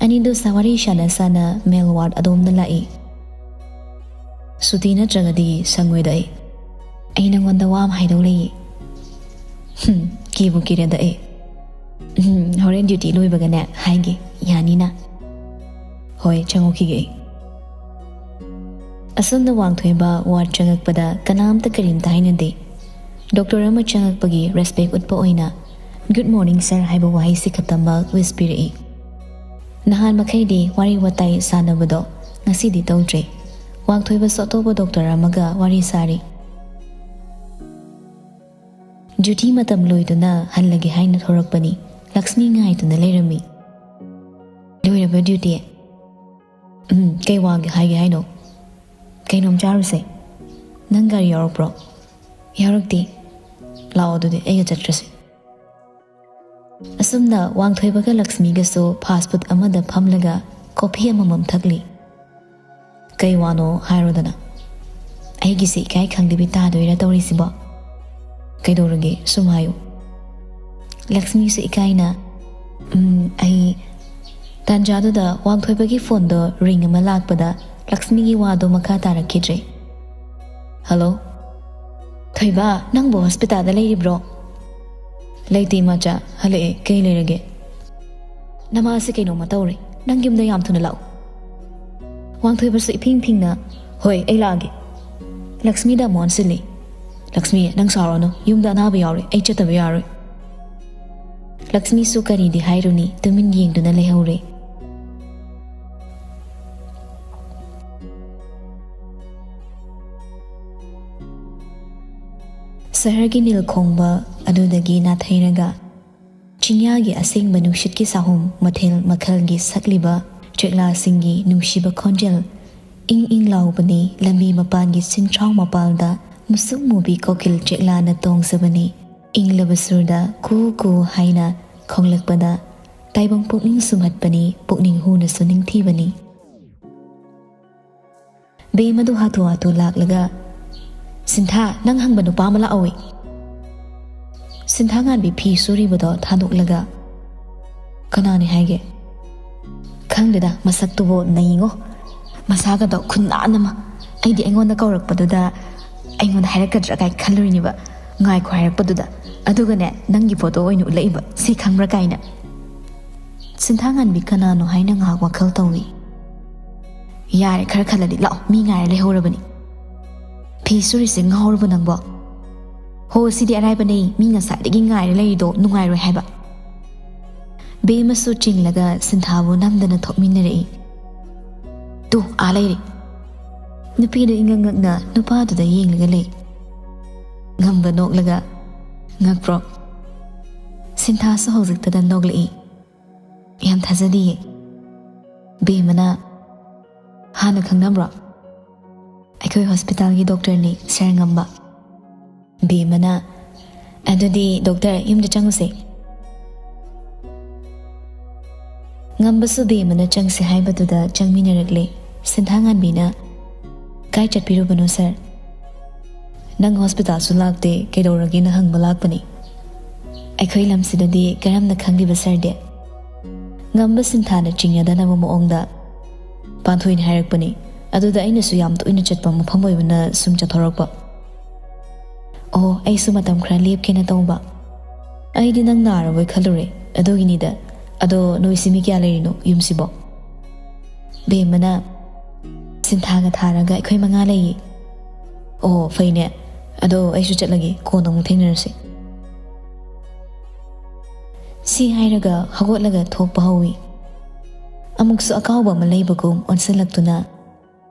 ꯑꯅꯤꯗꯨ ꯁꯥ-, ꯋꯥꯔꯤ ꯁꯥꯟꯅ ꯁꯥꯟꯅ ꯃꯦꯜ ꯋꯥꯔꯗ ꯑꯗꯣꯝꯗ ꯂꯥꯛꯏ꯫ "ꯁꯨꯇꯤ ꯅꯠꯇ꯭ꯔꯒꯗꯤ ꯁꯪꯉꯣꯏꯗ ꯑꯩ꯫ ꯑꯩ ꯅꯪꯉꯣꯟꯗ ꯋꯥ ꯑꯃ ꯍꯥꯏꯗꯧ ꯂꯩꯌꯦ꯫" "ꯍꯨꯝ, ꯀꯤꯕꯨ ꯀꯤꯔꯦꯗ ꯑꯩ꯫ ꯎꯝ, ꯍꯣꯔꯦꯟ ꯗ꯭ꯌꯨꯇꯤ ꯂꯣꯏꯕꯒꯅꯦ ꯍꯥꯏꯒꯦ, ꯌꯥꯅꯤꯅ?" "ꯍꯣꯏ, ꯆꯪꯉꯛꯈꯤꯒꯦ ꯑꯩ꯫" ꯑꯁꯣꯝꯗ ꯋꯥꯡꯊꯣꯏꯕ ꯋꯥꯔꯗ ꯆꯪꯉꯛꯄꯗ ꯀꯅꯥꯝꯇ ꯀꯔꯤꯝꯇ ꯍꯥꯏꯅꯗꯦ꯫ ꯗꯣꯛꯇꯔ ꯑꯃ ꯆꯪꯉꯛꯄꯒꯤ ꯔꯦꯁꯄꯦꯛ ꯎꯠꯄ ꯑꯣꯏꯅ "Good morning, sir" ꯍꯥꯏꯕ ꯋꯥꯍꯩꯁꯤ ꯈꯛꯇꯃꯛ ꯋꯤꯁ ꯄꯤꯔꯛꯏ꯫ ꯅꯍꯥꯟ ꯃꯈꯩꯗꯤ ꯋꯥꯔꯤ ꯋꯥꯇꯥꯏ ꯁꯥꯟꯅꯕꯗꯣ ꯉꯁꯤꯗꯤ ꯇꯧꯗ꯭ꯔꯦ꯫ ꯋꯥꯡꯊꯣꯏꯕꯁꯨ ꯑꯇꯣꯞꯄ ꯗꯣꯛꯇꯔ ꯑꯃꯒ ꯋꯥꯔꯤ ꯁꯥꯔꯤ꯫ "ꯗ꯭ꯌꯨꯇꯤ ꯃꯇꯝ ꯂꯣꯏꯗꯨꯅ ꯍꯜꯂꯒꯦ ꯍꯥꯏꯅ ꯊꯣꯔꯛꯄꯅꯤ꯫ ꯂꯛꯁꯃꯤ ꯉꯥꯏꯗꯨꯅ ꯂꯩꯔꯝꯃꯤ꯫" "ꯂꯣꯏꯔꯕ ꯗ꯭ꯌꯨꯇꯤ?" "ꯎꯝ, ꯀꯩ ꯋꯥꯒꯦ ꯍꯥꯏꯒꯦ ꯍꯥꯏꯅꯣ? ꯀꯩꯅꯣꯝ ꯆꯥꯔꯨꯁꯦ꯫ ꯅꯪ ꯒꯥꯔꯤ ꯌꯥꯎꯔꯛꯄ꯭ꯔꯣ?" "ꯌꯥꯎꯔꯛꯇꯦ꯫" "ꯂꯥꯛꯑꯣ ꯑꯗꯨꯗꯤ, ꯑꯩꯒ ꯆꯠꯈ꯭ꯔꯁꯦ꯫" ꯑꯁꯨꯝꯅ ꯋꯥꯡꯊꯣꯏꯕꯒ ꯂꯛꯁꯃꯤꯒꯁꯨ ꯐꯥꯁ ꯐꯨꯗ ꯑꯃꯗ ꯐꯝꯂꯒ ꯀꯣꯐꯤ ꯑꯃꯃꯝ ꯊꯛꯂꯤ꯫ "ꯀꯩ ꯋꯥꯅꯣ ꯍꯥꯏꯔꯣꯗꯅ?" "ꯑꯩꯒꯤꯁꯦ ꯏꯀꯥꯏ ꯈꯪꯗꯕꯤ ꯇꯥꯗꯣꯏꯔꯥ ꯇꯧꯔꯤꯁꯤꯕꯣ?" "ꯀꯩꯗꯧꯔꯒꯦ? ꯁꯨꯝ ꯍꯥꯏꯌꯨ꯫" ꯂꯛꯁꯃꯤꯁꯨ ꯏꯀꯥꯏꯅ, "ꯎꯝ, ꯑꯩ..." ꯇꯥꯟꯖꯥꯗꯨꯗ ꯋꯥꯡꯊꯣꯏꯕꯒꯤ ꯐꯣꯟꯗꯣ ꯔꯤꯡ ꯑꯃ ꯂꯥꯛꯄꯗ ꯂꯛꯁꯃꯤꯒꯤ ꯋꯥꯗꯣ ꯃꯈꯥ ꯇꯥꯔꯛꯈꯤꯗ꯭ꯔꯦ꯫ "ꯍꯜꯂꯣ? ꯊꯣꯏꯕ, ꯅꯪꯕꯨ ꯍꯣꯁꯄꯤꯇꯥꯜꯗ ꯂꯩꯔꯤꯕ꯭ꯔꯣ?" "ꯂꯩꯇꯦ ꯏꯃꯥꯆꯥ, ꯍꯜꯂꯛꯑꯦ꯫ ꯀꯩ ꯂꯩꯔꯒꯦ?" "ꯅꯃꯥꯁꯦ ꯀꯩꯅꯣꯝꯃ ꯇꯧꯔꯦ꯫ ꯅꯪ ꯌꯨꯝꯗ ꯌꯥꯝ ꯊꯨꯅ ꯂꯥꯛꯎ꯫" ꯋꯥꯡꯊꯣꯏꯕꯁꯨ ꯏꯐꯤꯡ ꯐꯤꯡꯅ, "ꯍꯣꯏ, ꯑꯩ ꯂꯥꯛꯑꯒꯦ꯫" ꯂꯛꯁꯃꯤꯗ ꯑꯃꯨꯛ ꯑꯣꯟꯁꯤꯜꯂꯤ꯫ "ꯂꯛꯁꯃꯤ, ꯅꯪ ꯁꯥꯎꯔꯅꯨ꯫ ꯌꯨꯝꯗ ꯑꯅꯥꯕ ꯌꯥꯎꯔꯦ꯫ ꯑꯩ ꯆꯠꯇꯕ ꯌꯥꯔꯣꯏ꯫" ꯂꯛꯁꯃꯤꯁꯨ ꯀꯔꯤꯗꯤ ꯍꯥꯏꯔꯨꯅꯤ, ꯇꯨꯃꯤꯟ ꯌꯦꯡꯗꯨꯅ ꯂꯩꯍꯧꯔꯦ꯫ ꯁꯍꯔꯒꯤ ꯅꯤꯜ ꯈꯣꯡꯕ ꯑꯗꯨꯗꯒꯤ ꯅꯥꯊꯩꯔꯒ ꯆꯤꯡꯌꯥꯒꯤ ꯑꯁꯦꯡꯕ ꯅꯨꯡꯁꯤꯠꯀꯤ ꯁꯥꯍꯨꯝ ꯃꯊꯦꯜ ꯃꯈꯜꯒꯤ ꯁꯛꯂꯤꯕ ꯆꯦꯛꯂꯥꯁꯤꯡꯒꯤ ꯅꯨꯡꯁꯤꯕ ꯈꯣꯟꯖꯦꯜ ꯏꯪ ꯏꯪ ꯂꯥꯎꯕꯅꯤ꯫ ꯂꯝꯕꯤ ꯃꯄꯥꯟꯒꯤ ꯆꯤꯟꯊ꯭ꯔꯥꯎ ꯃꯄꯥꯜꯗ ꯃꯨꯁꯨꯛ ꯃꯨꯕꯤ ꯀꯣꯀꯤꯜ ꯆꯦꯛꯂꯥꯅ ꯇꯣꯡꯖꯕꯅꯤ꯫ ꯏꯪꯂꯕ ꯁꯨꯔꯗ ꯀꯨ ꯀꯨ ꯍꯥꯏꯅ ꯈꯣꯡꯂꯛꯄꯗ ꯇꯥꯏꯕꯪ ꯄꯨꯛꯅꯤꯡ ꯁꯨꯝꯍꯠꯄꯅꯤ, ꯄꯨꯛꯅꯤꯡ ꯍꯨꯅꯁꯨ ꯅꯤꯡꯊꯤꯕꯅꯤ꯫ ꯕꯦꯝ ꯑꯗꯨ ꯍꯥꯊꯨ ꯍꯥꯊꯨ ꯂꯥꯛꯂꯒ, "ꯁꯤꯟꯊꯥ, ꯅꯪ ꯍꯪꯕ ꯅꯨꯄꯥ ꯑꯃ ꯂꯥꯛꯍꯧꯋꯤ꯫" ꯁꯤꯟꯊꯥ ꯉꯥꯟꯕꯤ ꯐꯤ ꯁꯨꯔꯤꯕꯗꯣ ꯊꯥꯗꯣꯛꯂꯒ, "ꯀꯅꯥꯅꯤ ꯍꯥꯏꯒꯦ?" "ꯈꯪꯗꯦꯗ, ꯃꯁꯛꯇꯨꯕꯨ ꯅꯩꯉꯣ꯫ ꯃꯁꯥꯒꯗꯣ ꯈꯨꯅꯥꯟ ꯑꯃ꯫ ꯑꯩꯗꯤ ꯑꯩꯉꯣꯟꯗ ꯀꯧꯔꯛꯄꯗꯨꯗ ꯑꯩꯉꯣꯟꯗ ꯍꯥꯏꯔꯛꯀꯗ꯭ꯔꯥ ꯀꯥꯏ ꯈꯜꯂꯨꯔꯤꯅꯦꯕ꯫ ꯉꯥꯏꯈꯣ ꯍꯥꯏꯔꯛꯄꯗꯨꯗ꯫ ꯑꯗꯨꯒꯅꯦ, ꯅꯪꯒꯤ ꯐꯣꯇꯣ ꯑꯣꯏꯅ ꯎꯠꯂꯛꯏꯕ, ꯁꯤ ꯈꯪꯕ꯭ꯔꯥ ꯀꯥꯏꯅ꯫" ꯁꯤꯟꯊꯥ ꯉꯥꯟꯕꯤ ꯀꯅꯥꯅꯣ ꯍꯥꯏꯅ ꯉꯥꯏꯍꯥꯛ ꯋꯥꯈꯜ ꯇꯧꯏ꯫ "ꯌꯥꯔꯦ, ꯈꯔ ꯈꯜꯂꯗꯤ ꯂꯥꯛꯑꯣ, ꯃꯤ ꯉꯥꯏꯔ ꯂꯩꯍꯧꯔꯕꯅꯤ꯫" "ꯐꯤ ꯁꯨꯔꯤꯁꯦ ꯉꯥꯎꯔꯕꯣ ꯅꯪꯕꯣ? ꯍꯣ, ꯁꯤꯗꯤ ꯑꯔꯥꯏꯕꯅꯦ, ꯃꯤ ꯉꯁꯥꯏꯗꯒꯤ ꯉꯥꯏꯔ ꯂꯩꯔꯤꯗꯣ ꯅꯨꯡꯉꯥꯏꯔꯣꯏ ꯍꯥꯏꯕ꯫" ꯕꯦꯝꯃꯁꯨ ꯆꯤꯡꯂꯒ ꯁꯤꯟꯊꯥꯕꯨ ꯅꯝꯗꯅ ꯊꯣꯛꯃꯤꯟꯅꯔꯛꯏ꯫ "ꯇꯨ, ꯑꯥ ꯂꯩꯔꯦ꯫" ꯅꯨꯄꯤꯗꯨ ꯏꯉꯛ ꯉꯛꯅ ꯅꯨꯄꯥꯗꯨꯗ ꯌꯦꯡꯂꯒ ꯂꯩ꯫ ꯉꯝꯕ ꯅꯣꯛꯂꯒ, "ꯉꯛꯄ꯭ꯔꯣ?" ꯁꯤꯟꯊꯥꯁꯨ ꯍꯧꯖꯤꯛꯇꯗ ꯅꯣꯛꯂꯛꯏ꯫ "ꯌꯥꯝ ꯊꯥꯖꯗꯤꯌꯦ꯫" ꯕꯦꯝꯃꯅ, ꯍꯥꯟꯅ ꯈꯪꯅꯕ꯭ꯔꯣ? ꯑꯩꯈꯣꯏ ꯍꯣꯁꯄꯤꯇꯥꯜꯒꯤ ꯗꯣꯛꯇꯔꯅꯤ, ꯁꯥꯔ ꯉꯝꯕ꯫ ꯕꯦꯝꯃꯅ, "ꯑꯗꯨꯗꯤ ꯗꯣꯛꯇꯔ, ꯌꯨꯝꯗ ꯆꯪꯉꯨꯁꯦ꯫" ꯉꯝꯕꯁꯨ ꯕꯦꯝꯃꯅ ꯆꯪꯁꯦ ꯍꯥꯏꯕꯗꯨꯗ ꯆꯪꯃꯤꯟꯅꯔꯛꯂꯦ꯫ ꯁꯤꯟꯊꯥꯉꯥꯟꯕꯤꯅ, "ꯀꯥꯏ ꯆꯠꯄꯤꯔꯨꯕꯅꯣ ꯁꯥꯔ?" "ꯅꯪ ꯍꯣꯁꯄꯤꯇꯥꯜꯁꯨ ꯂꯥꯛꯇꯦ, ꯀꯩꯗꯧꯔꯒꯦꯅ ꯍꯪꯕ ꯂꯥꯛꯄꯅꯤ꯫" "ꯑꯩꯈꯣꯏ ꯂꯝꯁꯤꯗꯗꯤ ꯀꯔꯝꯅ ꯈꯪꯂꯤꯕ ꯁꯥꯔꯗꯤ?" ꯉꯝꯕ ꯁꯤꯟꯊꯥꯅ ꯆꯤꯡꯅꯗꯅꯕ ꯃꯑꯣꯡꯗ, "ꯄꯥꯟꯊꯣꯏꯅ ꯍꯥꯏꯔꯛꯄꯅꯤ, ꯑꯗꯨꯗ ꯑꯩꯅꯁꯨ ꯌꯥꯝ ꯇꯣꯏꯅ ꯆꯠꯄ ꯃꯐꯝ ꯑꯣꯏꯕꯅ ꯁꯨꯝ ꯆꯠꯊꯣꯔꯛꯄ꯫" "ꯑꯣ, ꯑꯩꯁꯨ ꯃꯇꯝ ꯈꯔ ꯂꯦꯞꯀꯦꯅ ꯇꯧꯕ꯫ ꯑꯩꯗꯤ ꯅꯪ ꯅꯥꯔꯕꯣꯏ ꯈꯜꯂꯨꯔꯦ, ꯑꯗꯨꯒꯤꯅꯤꯗ꯫ ꯑꯗꯣ ꯅꯣꯏꯁꯤ ꯃꯤ ꯀꯌꯥ ꯂꯩꯔꯤꯅꯣ ꯌꯨꯝꯁꯤꯕꯣ?" ꯕꯦꯝꯃꯅ, "ꯁꯤꯟꯊꯥꯒ ꯊꯥꯔꯒ ꯑꯩꯈꯣꯏ ꯃꯉꯥ ꯂꯩꯌꯦ꯫" "ꯑꯣ, ꯐꯩꯅꯦ꯫ ꯑꯗꯣ ꯑꯩꯁꯨ ꯆꯠꯂꯒꯦ, ꯀꯣꯟꯅ ꯑꯃꯨꯛ ꯊꯦꯡꯅꯔꯁꯤ꯫" ꯁꯤ ꯍꯥꯏꯔꯒ ꯍꯧꯒꯠꯂꯒ ꯊꯣꯛꯄ ꯍꯧꯏ꯫ ꯑꯃꯨꯛꯁꯨ ꯑꯀꯥꯎꯕ ꯑꯃ ꯂꯩꯕꯒꯨꯝ ꯑꯣꯟꯁꯤꯜꯂꯛꯇꯨꯅ,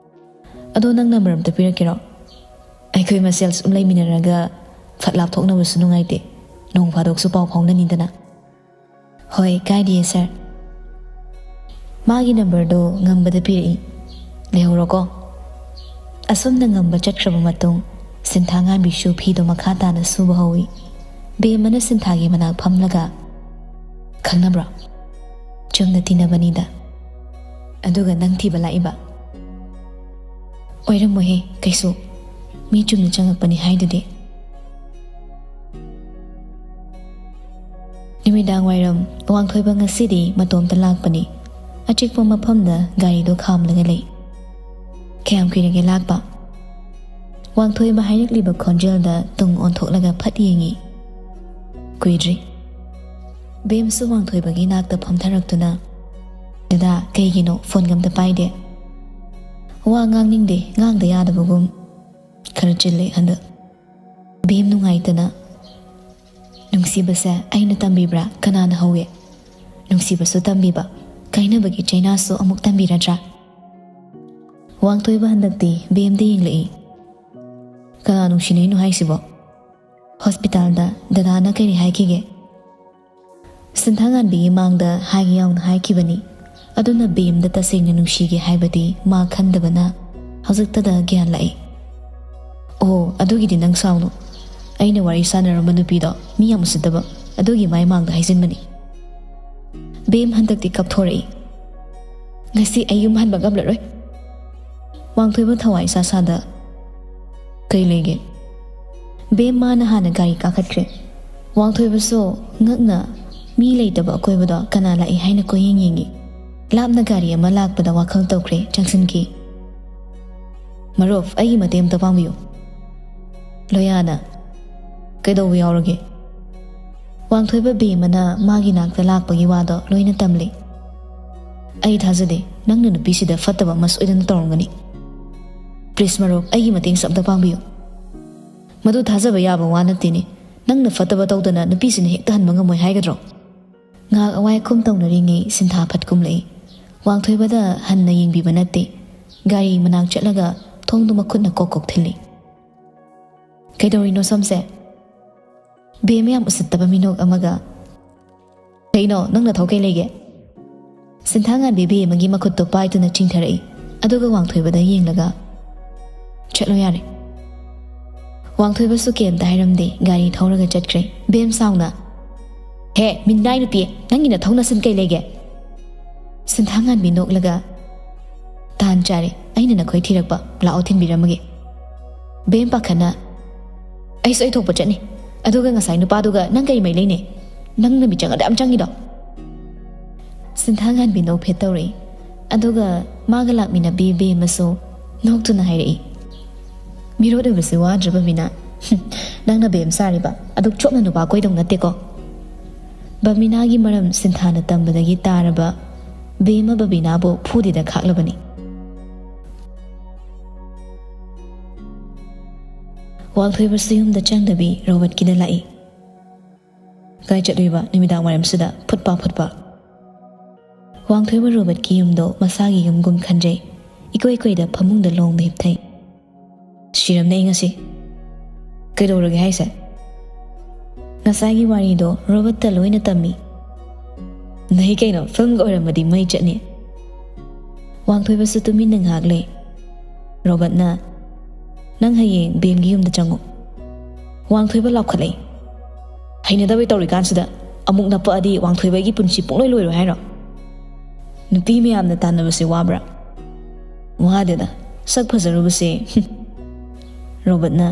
"ꯑꯗꯣ ꯅꯪ ꯅꯝꯕꯔ ꯑꯝꯇ ꯄꯤꯔꯛꯀꯦꯔꯣ? ꯑꯩꯈꯣꯏ ꯃꯁꯦꯜ ꯁꯨꯝ ꯂꯩꯃꯤꯟꯅꯔꯒ ꯐꯠ ꯂꯥꯞꯊꯣꯛꯅꯕꯁꯨ ꯅꯨꯡꯉꯥꯏꯇꯦ꯫ ꯅꯣꯡ ꯐꯥꯗꯣꯛꯁꯨ ꯄꯥꯎ ꯐꯥꯎꯅꯅꯤꯗꯅ꯫" "ꯍꯣꯏ, ꯀꯥꯏꯗꯤꯌꯦ ꯁꯥꯔ꯫" ꯃꯥꯒꯤ ꯅꯝꯕꯔꯗꯣ ꯉꯝꯕꯗ ꯄꯤꯔꯛꯏ꯫ "ꯂꯩꯍꯧꯔꯣꯀꯣ꯫" ꯑꯁꯨꯝꯅ ꯉꯝꯕ ꯆꯠꯈ꯭ꯔꯕ ꯃꯇꯨꯡ, ꯁꯤꯟꯊꯥꯉꯥꯟꯕꯤꯁꯨ ꯐꯤꯗꯣ ꯃꯈꯥ ꯇꯥꯅ ꯁꯨꯕ ꯍꯧꯏ꯫ ꯕꯦꯝꯃꯅ ꯁꯤꯟꯊꯥꯒꯤ ꯃꯅꯥꯛ ꯐꯝꯂꯒ, "ꯈꯪꯅꯕ꯭ꯔꯣ? ꯆꯨꯝꯅ ꯇꯤꯟꯅꯕꯅꯤꯗ꯫ ꯑꯗꯨꯒ ꯅꯪ ꯊꯤꯕ ꯂꯥꯛꯏꯕ?" "ꯑꯣꯏꯔꯝꯃꯣꯏꯍꯦ, ꯀꯩꯁꯨ꯫ ꯃꯤ ꯆꯨꯝꯅ ꯆꯪꯉꯛꯄꯅꯤ ꯍꯥꯏꯗꯨꯗꯤ꯫" ꯅꯨꯃꯤꯗꯥꯡ ꯋꯥꯏꯔꯝ ꯋꯥꯡꯊꯣꯏꯕ ꯉꯁꯤꯗꯤ ꯃꯇꯣꯝꯇ ꯂꯥꯛꯄꯅꯤ꯫ ꯑꯆꯤꯛꯄ ꯃꯐꯝꯗ ꯒꯥꯔꯤꯗꯣ ꯈꯥꯝꯂꯒ ꯂꯩ꯫ "ꯀꯌꯥꯝ ꯀꯨꯏꯔꯒꯦ ꯂꯥꯛꯄ?" ꯋꯥꯡꯊꯣꯏꯕ ꯍꯥꯏꯔꯛꯂꯤꯕ ꯈꯣꯟꯖꯦꯜꯗ ꯇꯨꯡ ꯑꯣꯟꯊꯣꯛꯂꯒ ꯐꯠ ꯌꯦꯡꯉꯤ꯫ "ꯀꯨꯏꯗ꯭ꯔꯤ꯫" ꯕꯦꯝꯁꯨ ꯋꯥꯡꯊꯣꯏꯕꯒꯤ ꯅꯥꯛꯇ ꯐꯝꯊꯔꯛꯇꯨꯅ, "ꯗꯗꯥ, ꯀꯩꯒꯤꯅꯣ ꯐꯣꯟꯒ ꯑꯝꯇ ꯄꯥꯏꯗꯦ?" "ꯋꯥ ꯉꯥꯡꯅꯤꯡꯗꯦ, ꯉꯥꯡꯗ ꯌꯥꯗꯕꯒꯨꯝ꯫ ꯈꯔ ꯆꯤꯜꯂꯦ ꯍꯟꯗꯛ꯫" ꯕꯦꯝ ꯅꯨꯡꯉꯥꯏꯇꯅ, "ꯅꯨꯡꯁꯤꯕꯁꯦ ꯑꯩꯅ ꯇꯝꯕꯤꯕ꯭ꯔꯥ? ꯀꯅꯥꯅ ꯍꯧꯋꯦ? ꯅꯨꯡꯁꯤꯕꯁꯨ ꯇꯝꯕꯤꯕ, ꯀꯥꯏꯅꯕꯒꯤ ꯆꯩꯅꯥꯁꯨ ꯑꯃꯨꯛ ꯇꯝꯕꯤꯔꯗ꯭ꯔꯥ?" ꯋꯥꯡꯊꯣꯏꯕ ꯍꯟꯗꯛꯇꯤ ꯕꯦꯝꯗ ꯌꯦꯡꯂꯛꯏ꯫ "ꯀꯅꯥ ꯅꯨꯡꯁꯤꯅꯩꯅꯣ ꯍꯥꯏꯁꯤꯕꯣ? ꯍꯣꯁꯄꯤꯇꯥꯜꯗ ꯗꯗꯥꯅ ꯀꯔꯤ ꯍꯥꯏꯈꯤꯒꯦ?" ꯁꯤꯟꯊꯥꯉꯥꯟꯕꯤꯒꯤ ꯃꯥꯡꯗ ꯍꯥꯏꯒꯦ ꯌꯥꯎꯅ ꯍꯥꯏꯈꯤꯕꯅꯤ꯫ ꯑꯗꯨꯅ ꯕꯦꯝꯗ ꯇꯁꯦꯡꯅ ꯅꯨꯡꯁꯤꯒꯦ ꯍꯥꯏꯕꯗꯤ ꯃꯥ ꯈꯟꯗꯕꯅ ꯍꯧꯖꯤꯛꯇꯗ ꯒ꯭ꯌꯥꯟ ꯂꯥꯛꯏ꯫ "ꯑꯣ, ꯑꯗꯨꯒꯤꯗꯤ ꯅꯪ ꯁꯥꯎꯅꯨ꯫ ꯑꯩꯅ ꯋꯥꯔꯤ ꯁꯥꯟꯅꯔꯝꯕ ꯅꯨꯄꯤꯗꯣ ꯃꯤ ꯌꯥꯝ ꯎꯁꯤꯠꯇꯕ, ꯑꯗꯨꯒꯤ ꯃꯥꯏ ꯃꯥꯡꯗ ꯍꯥꯏꯖꯤꯟꯕꯅꯤ꯫" ꯕꯦꯝ ꯍꯟꯗꯛꯇꯤ ꯀꯞꯊꯣꯔꯛꯏ꯫ "ꯉꯁꯤ ꯑꯩ ꯌꯨꯝ ꯍꯟꯕ ꯉꯝꯂꯔꯣꯏ꯫" ꯋꯥꯡꯊꯣꯏꯕ ꯊꯋꯥꯏ ꯏꯁꯥ ꯁꯥꯗ, "ꯀꯩ ꯂꯩꯒꯦ?" ꯕꯦꯝ ꯃꯥꯅ ꯍꯥꯟꯅ ꯒꯥꯔꯤ ꯀꯥꯈꯠꯈ꯭ꯔꯦ꯫ ꯋꯥꯡꯊꯣꯏꯕꯁꯨ ꯉꯛꯅ ꯃꯤ ꯂꯩꯇꯕ ꯑꯀꯣꯏꯕꯗꯣ ꯀꯅꯥ ꯂꯥꯛꯏ ꯍꯥꯏꯅ ꯀꯣꯏꯌꯦꯡ ꯌꯦꯡꯉꯤ꯫ ꯂꯥꯞꯅ ꯒꯥꯔꯤ ꯑꯃ ꯂꯥꯛꯄꯗ ꯋꯥꯈꯜ ꯇꯧꯈ꯭ꯔꯦ, ꯆꯪꯁꯤꯟꯈꯤ꯫ "ꯃꯔꯨꯞ, ꯑꯩꯒꯤ ꯃꯇꯦꯡ ꯑꯝꯇ ꯄꯥꯡꯕꯤꯌꯨ꯫" ꯂꯣꯌꯥꯅ, "ꯀꯩꯗꯧꯕ ꯌꯥꯎꯔꯒꯦ?" ꯋꯥꯡꯊꯣꯏꯕ ꯕꯦꯝꯃꯅ ꯃꯥꯒꯤ ꯅꯥꯛꯇ ꯂꯥꯛꯄꯒꯤ ꯋꯥꯗꯣ ꯂꯣꯏꯅ ꯇꯝꯂꯤ꯫ "ꯑꯩ ꯊꯥꯖꯗꯦ, ꯅꯪꯅ ꯅꯨꯄꯤꯁꯤꯗ ꯐꯠꯇꯕ ꯑꯃ ꯁꯣꯏꯗꯅ ꯇꯧꯔꯝꯒꯅꯤ꯫ ꯄ꯭ꯂꯤꯁ ꯃꯔꯨꯞ, ꯑꯩꯒꯤ ꯃꯇꯦꯡꯁꯦ ꯑꯝꯇ ꯄꯥꯡꯕꯤꯌꯨ꯫" "ꯃꯗꯨ ꯊꯥꯖꯕ ꯌꯥꯕ ꯋꯥ ꯅꯠꯇꯦꯅꯦ꯫ ꯅꯪꯅ ꯐꯠꯇꯕ ꯇꯧꯗꯅ ꯅꯨꯄꯤꯁꯤꯅ ꯍꯦꯛꯇ ꯍꯟꯕ ꯉꯝꯃꯣꯏ ꯍꯥꯏꯒꯗ꯭ꯔꯣ?" ꯉꯥꯏꯍꯥꯛ ꯑꯋꯥꯏ ꯑꯈꯨꯝ ꯇꯧꯅꯔꯤꯉꯩ ꯁꯤꯟꯊꯥ ꯐꯠ ꯀꯨꯝꯂꯛꯏ꯫ ꯋꯥꯡꯊꯣꯏꯕꯗ ꯍꯟꯅ ꯌꯦꯡꯕꯤꯕ ꯅꯠꯇꯦ꯫ ꯒꯥꯔꯤ ꯃꯅꯥꯛ ꯆꯠꯂꯒ ꯊꯣꯡꯗꯨ ꯃꯈꯨꯠꯅ ꯀꯣꯛ ꯀꯣꯛ ꯊꯤꯜꯂꯤ꯫ "ꯀꯩꯗꯧꯔꯤꯅꯣ ꯁꯣꯝꯁꯦ?" ꯕꯦꯝꯃ ꯌꯥꯝ ꯎꯁꯤꯠꯇꯕ ꯃꯤꯅꯣꯛ ꯑꯃꯒ, "ꯀꯩꯅꯣ, ꯅꯪ ꯅꯊꯧ ꯀꯩ ꯂꯩꯒꯦ?" ꯁꯤꯟꯊꯥꯉꯥꯟꯕꯤ ꯕꯦꯝꯃꯒꯤ ꯃꯈꯨꯠꯇꯣ ꯄꯥꯏꯗꯨꯅ ꯆꯤꯡꯊꯔꯛꯏ꯫ ꯑꯗꯨꯒ ꯋꯥꯡꯊꯣꯏꯕꯗ ꯌꯦꯡꯂꯒ, "ꯆꯠꯂꯣ ꯌꯥꯔꯦ꯫" ꯋꯥꯡꯊꯣꯏꯕꯁꯨ ꯀꯩꯝꯇ ꯍꯥꯏꯔꯝꯗꯦ, ꯒꯥꯔꯤ ꯊꯧꯔꯒ ꯆꯠꯈ꯭ꯔꯦ꯫ ꯕꯦꯝ ꯁꯥꯎꯅ, "ꯍꯦ, ꯃꯤꯅꯥꯏ ꯅꯨꯄꯤ, ꯅꯪꯒꯤ ꯅꯊꯧ ꯅꯁꯤꯟ ꯀꯩ ꯂꯩꯒꯦ?" ꯁꯤꯟꯊꯥꯉꯥꯟꯕꯤ ꯅꯣꯛꯂꯒ, "ꯇꯥꯟ ꯆꯥꯔꯦ, ꯑꯩꯅ ꯅꯈꯣꯏ ꯊꯤꯔꯛꯄ, ꯂꯥꯛꯑꯣ ꯊꯤꯟꯕꯤꯔꯝꯃꯒꯦ꯫" ꯕꯦꯝ ꯄꯥꯈꯠꯅ, "ꯑꯩꯁꯨ ꯑꯩ ꯊꯣꯛꯄ ꯆꯠꯅꯤ꯫ ꯑꯗꯨꯒ ꯉꯁꯥꯏ ꯅꯨꯄꯥꯗꯨꯒ ꯅꯪ ꯀꯔꯤ ꯃꯔꯤ ꯂꯩꯅꯩ? ꯅꯪꯅ ꯃꯤꯆꯪ ꯑꯗꯨ ꯌꯥꯝ ꯆꯪꯉꯤꯗꯣ?" ꯁꯤꯟꯊꯥꯉꯥꯟꯕꯤ ꯅꯣꯛꯐꯦꯠ ꯇꯧꯔꯛꯏ꯫ ꯑꯗꯨꯒ ꯃꯥꯒ ꯂꯥꯛꯃꯤꯟꯅꯕꯤ ꯕꯦꯝꯃꯁꯨ ꯅꯣꯛꯇꯨꯅ ꯍꯥꯏꯔꯛꯏ, "ꯃꯤꯔꯣꯠ ꯑꯣꯏꯕꯁꯤ ꯋꯥꯗ꯭ꯔꯕ ꯃꯤꯅ꯫ ꯅꯪꯅ ꯕꯦꯝ ꯁꯥꯔꯤꯕ ꯑꯗꯨꯛ ꯆꯣꯞꯅ ꯅꯨꯄꯥ ꯀꯣꯏꯗꯧ ꯅꯠꯇꯦꯀꯣ?" ꯕꯃꯤꯅꯥꯒꯤ ꯃꯔꯝ ꯁꯤꯟꯊꯥꯅ ꯇꯝꯕꯗꯒꯤ ꯇꯥꯔꯕ ꯕꯦꯝꯃ ꯕꯕꯤꯅꯥꯕꯨ ꯐꯨꯗꯦꯗ ꯈꯥꯛꯂꯕꯅꯤ꯫ ꯋꯥꯡꯊꯣꯏꯕꯁꯨ ꯌꯨꯝꯗ ꯆꯪꯗꯕꯤ ꯔꯣꯕꯠꯀꯤꯗ ꯂꯥꯛꯏ꯫ "ꯀꯥꯏ ꯆꯠꯂꯨꯏꯕ ꯅꯨꯃꯤꯗꯥꯡ ꯋꯥꯏꯔꯝꯁꯤꯗ ꯐꯨꯠꯄ ꯐꯨꯠꯄ?" ꯋꯥꯡꯊꯣꯏꯕ ꯔꯣꯕꯠꯀꯤ ꯌꯨꯝꯗꯣ ꯃꯁꯥꯒꯤ ꯌꯨꯝꯒꯨꯝ ꯈꯟꯖꯩ꯫ ꯏꯀꯣꯏ ꯀꯣꯏꯗ ꯐꯃꯨꯡꯗ ꯂꯣꯡꯅ ꯍꯤꯞꯊꯩ꯫ "ꯁꯤꯔꯝꯅꯦ ꯑꯩ ꯉꯁꯤ꯫" "ꯀꯩꯗꯧꯔꯒꯦ ꯍꯥꯏꯁꯦ?" "ꯉꯁꯥꯏꯒꯤ ꯋꯥꯔꯤꯗꯣ ꯔꯣꯕꯠꯇ ꯂꯣꯏꯅ ꯇꯝꯃꯤ꯫" ꯅꯩ ꯀꯩꯅꯣ, ꯐꯤꯂꯝꯒ ꯑꯣꯏꯔꯝꯃꯗꯤ ꯃꯩ ꯆꯠꯅꯤ꯫ ꯋꯥꯡꯊꯣꯏꯕꯁꯨ ꯇꯨꯃꯤꯟꯅ ꯉꯥꯏꯍꯥꯛ ꯂꯩ꯫ ꯔꯣꯕꯔꯠꯅ, "ꯅꯪ ꯍꯌꯦꯡ ꯕꯦꯝꯒꯤ ꯌꯨꯝꯗ ꯆꯪꯉꯨ꯫" ꯋꯥꯡꯊꯣꯏꯕ ꯂꯥꯎꯈꯠꯂꯛꯏ꯫ "ꯍꯩꯅꯗꯕꯩ ꯇꯧꯔꯤꯀꯥꯟꯁꯤꯗ ꯑꯃꯨꯛ ꯅꯞꯄꯛꯑꯗꯤ ꯋꯥꯡꯊꯣꯏꯕꯒꯤ ꯄꯨꯟꯁꯤ ꯄꯨꯡꯂꯣꯏ ꯂꯣꯏꯔꯣꯏ ꯍꯥꯏꯔꯣ? ꯅꯨꯄꯤ ꯃꯌꯥꯝꯅ ꯇꯥꯟꯅꯕꯁꯦ ꯋꯥꯕ꯭ꯔꯥ?" "ꯋꯥꯗꯦꯗ, ꯁꯛ ꯐꯖꯔꯨꯕꯁꯦ꯫" ꯔꯣꯕꯔꯠꯅ,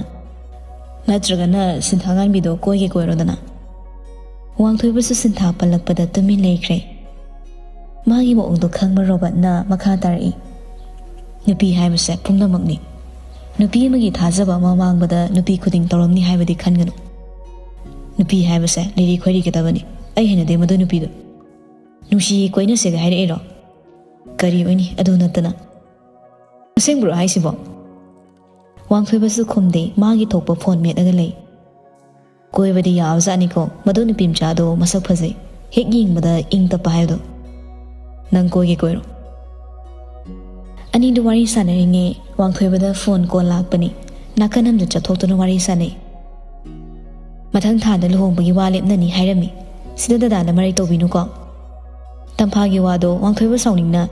"ꯅꯠꯇ꯭ꯔꯒꯅ ꯁꯤꯟꯊꯥ ꯉꯥꯟꯕꯤꯗꯣ ꯀꯣꯏꯒꯦ ꯀꯣꯏꯔꯣꯗꯅ꯫" ꯋꯥꯡꯊꯣꯏꯕꯁꯨ ꯁꯤꯟꯊꯥ ꯄꯜꯂꯛꯄꯗ ꯇꯨꯃꯤꯟ ꯂꯩꯈ꯭ꯔꯦ꯫ ꯃꯥꯒꯤ ꯃꯑꯣꯡꯗꯣ ꯈꯪꯕ ꯔꯣꯕꯔꯠꯅ ꯃꯈꯥ ꯇꯥꯔꯛꯏ, "ꯅꯨꯄꯤ ꯍꯥꯏꯕꯁꯦ ꯄꯨꯝꯅꯃꯛꯅꯤ꯫ ꯅꯨꯄꯤ ꯑꯃꯒꯤ ꯊꯥꯖꯕ ꯑꯃ ꯃꯥꯡꯕꯗ ꯅꯨꯄꯤ ꯈꯨꯗꯤꯡ ꯇꯧꯔꯝꯅꯤ ꯍꯥꯏꯕꯗꯤ ꯈꯟꯒꯅꯨ꯫ ꯅꯨꯄꯤ ꯍꯥꯏꯕꯁꯦ ꯂꯤꯔꯤ ꯈꯣꯏꯔꯤꯒꯗꯕꯅꯤ꯫ ꯑꯩ ꯍꯩꯅꯗꯦ ꯃꯗꯨ ꯅꯨꯄꯤꯗꯣ꯫ ꯅꯨꯡꯁꯤ ꯀꯣꯏꯅꯁꯦꯒ ꯍꯥꯏꯔꯛꯏꯔꯣ? ꯀꯔꯤ ꯑꯣꯏꯅꯤ ꯑꯗꯨ ꯅꯠꯇꯅ? ꯑꯁꯦꯡꯕ꯭ꯔꯣ ꯍꯥꯏꯁꯤꯕꯣ?" ꯋꯥꯡꯊꯣꯏꯕꯁꯨ ꯈꯨꯝꯗꯦ, ꯃꯥꯒꯤ ꯊꯣꯛꯄ ꯐꯣꯟ ꯃꯦꯠꯂꯒ ꯂꯩ꯫ "ꯀꯣꯏꯕꯗꯤ ꯌꯥꯕꯖꯥꯠꯅꯤꯀꯣ, ꯃꯗꯨ ꯅꯨꯄꯤ ꯃꯆꯥꯗꯣ ꯃꯁꯛ ꯐꯖꯩ, ꯍꯦꯛ ꯌꯦꯡꯕꯗ ꯏꯪ ꯇꯞꯄ ꯍꯥꯏꯕꯗꯣ꯫ ꯅꯪ ꯀꯣꯏꯒꯦ ꯀꯣꯏꯔꯣ꯫" ꯑꯅꯤꯗꯨ ꯋꯥꯔꯤ ꯁꯥꯟꯅꯔꯤꯉꯩ ꯋꯥꯡꯊꯣꯏꯕꯗ ꯐꯣꯟ ꯀꯣꯜ ꯂꯥꯛꯄꯅꯤ꯫ ꯅꯥꯀꯟ ꯑꯃꯗ ꯆꯠꯊꯣꯛꯇꯨꯅ ꯋꯥꯔꯤ ꯁꯥꯟꯅꯩ꯫ "ꯃꯊꯪ ꯊꯥꯗ ꯂꯨꯍꯣꯡꯕꯒꯤ ꯋꯥ ꯂꯦꯞꯅꯅꯤ ꯍꯥꯏꯔꯝꯃꯤ꯫ ꯁꯤꯗ ꯗꯗꯥꯅ ꯃꯔꯩ ꯇꯧꯕꯤꯅꯨꯀꯣ꯫" ꯇꯝꯐꯥꯒꯤ ꯋꯥꯗꯣ ꯋꯥꯡꯊꯣꯏꯕ ꯁꯥꯎꯅꯤꯡꯅ,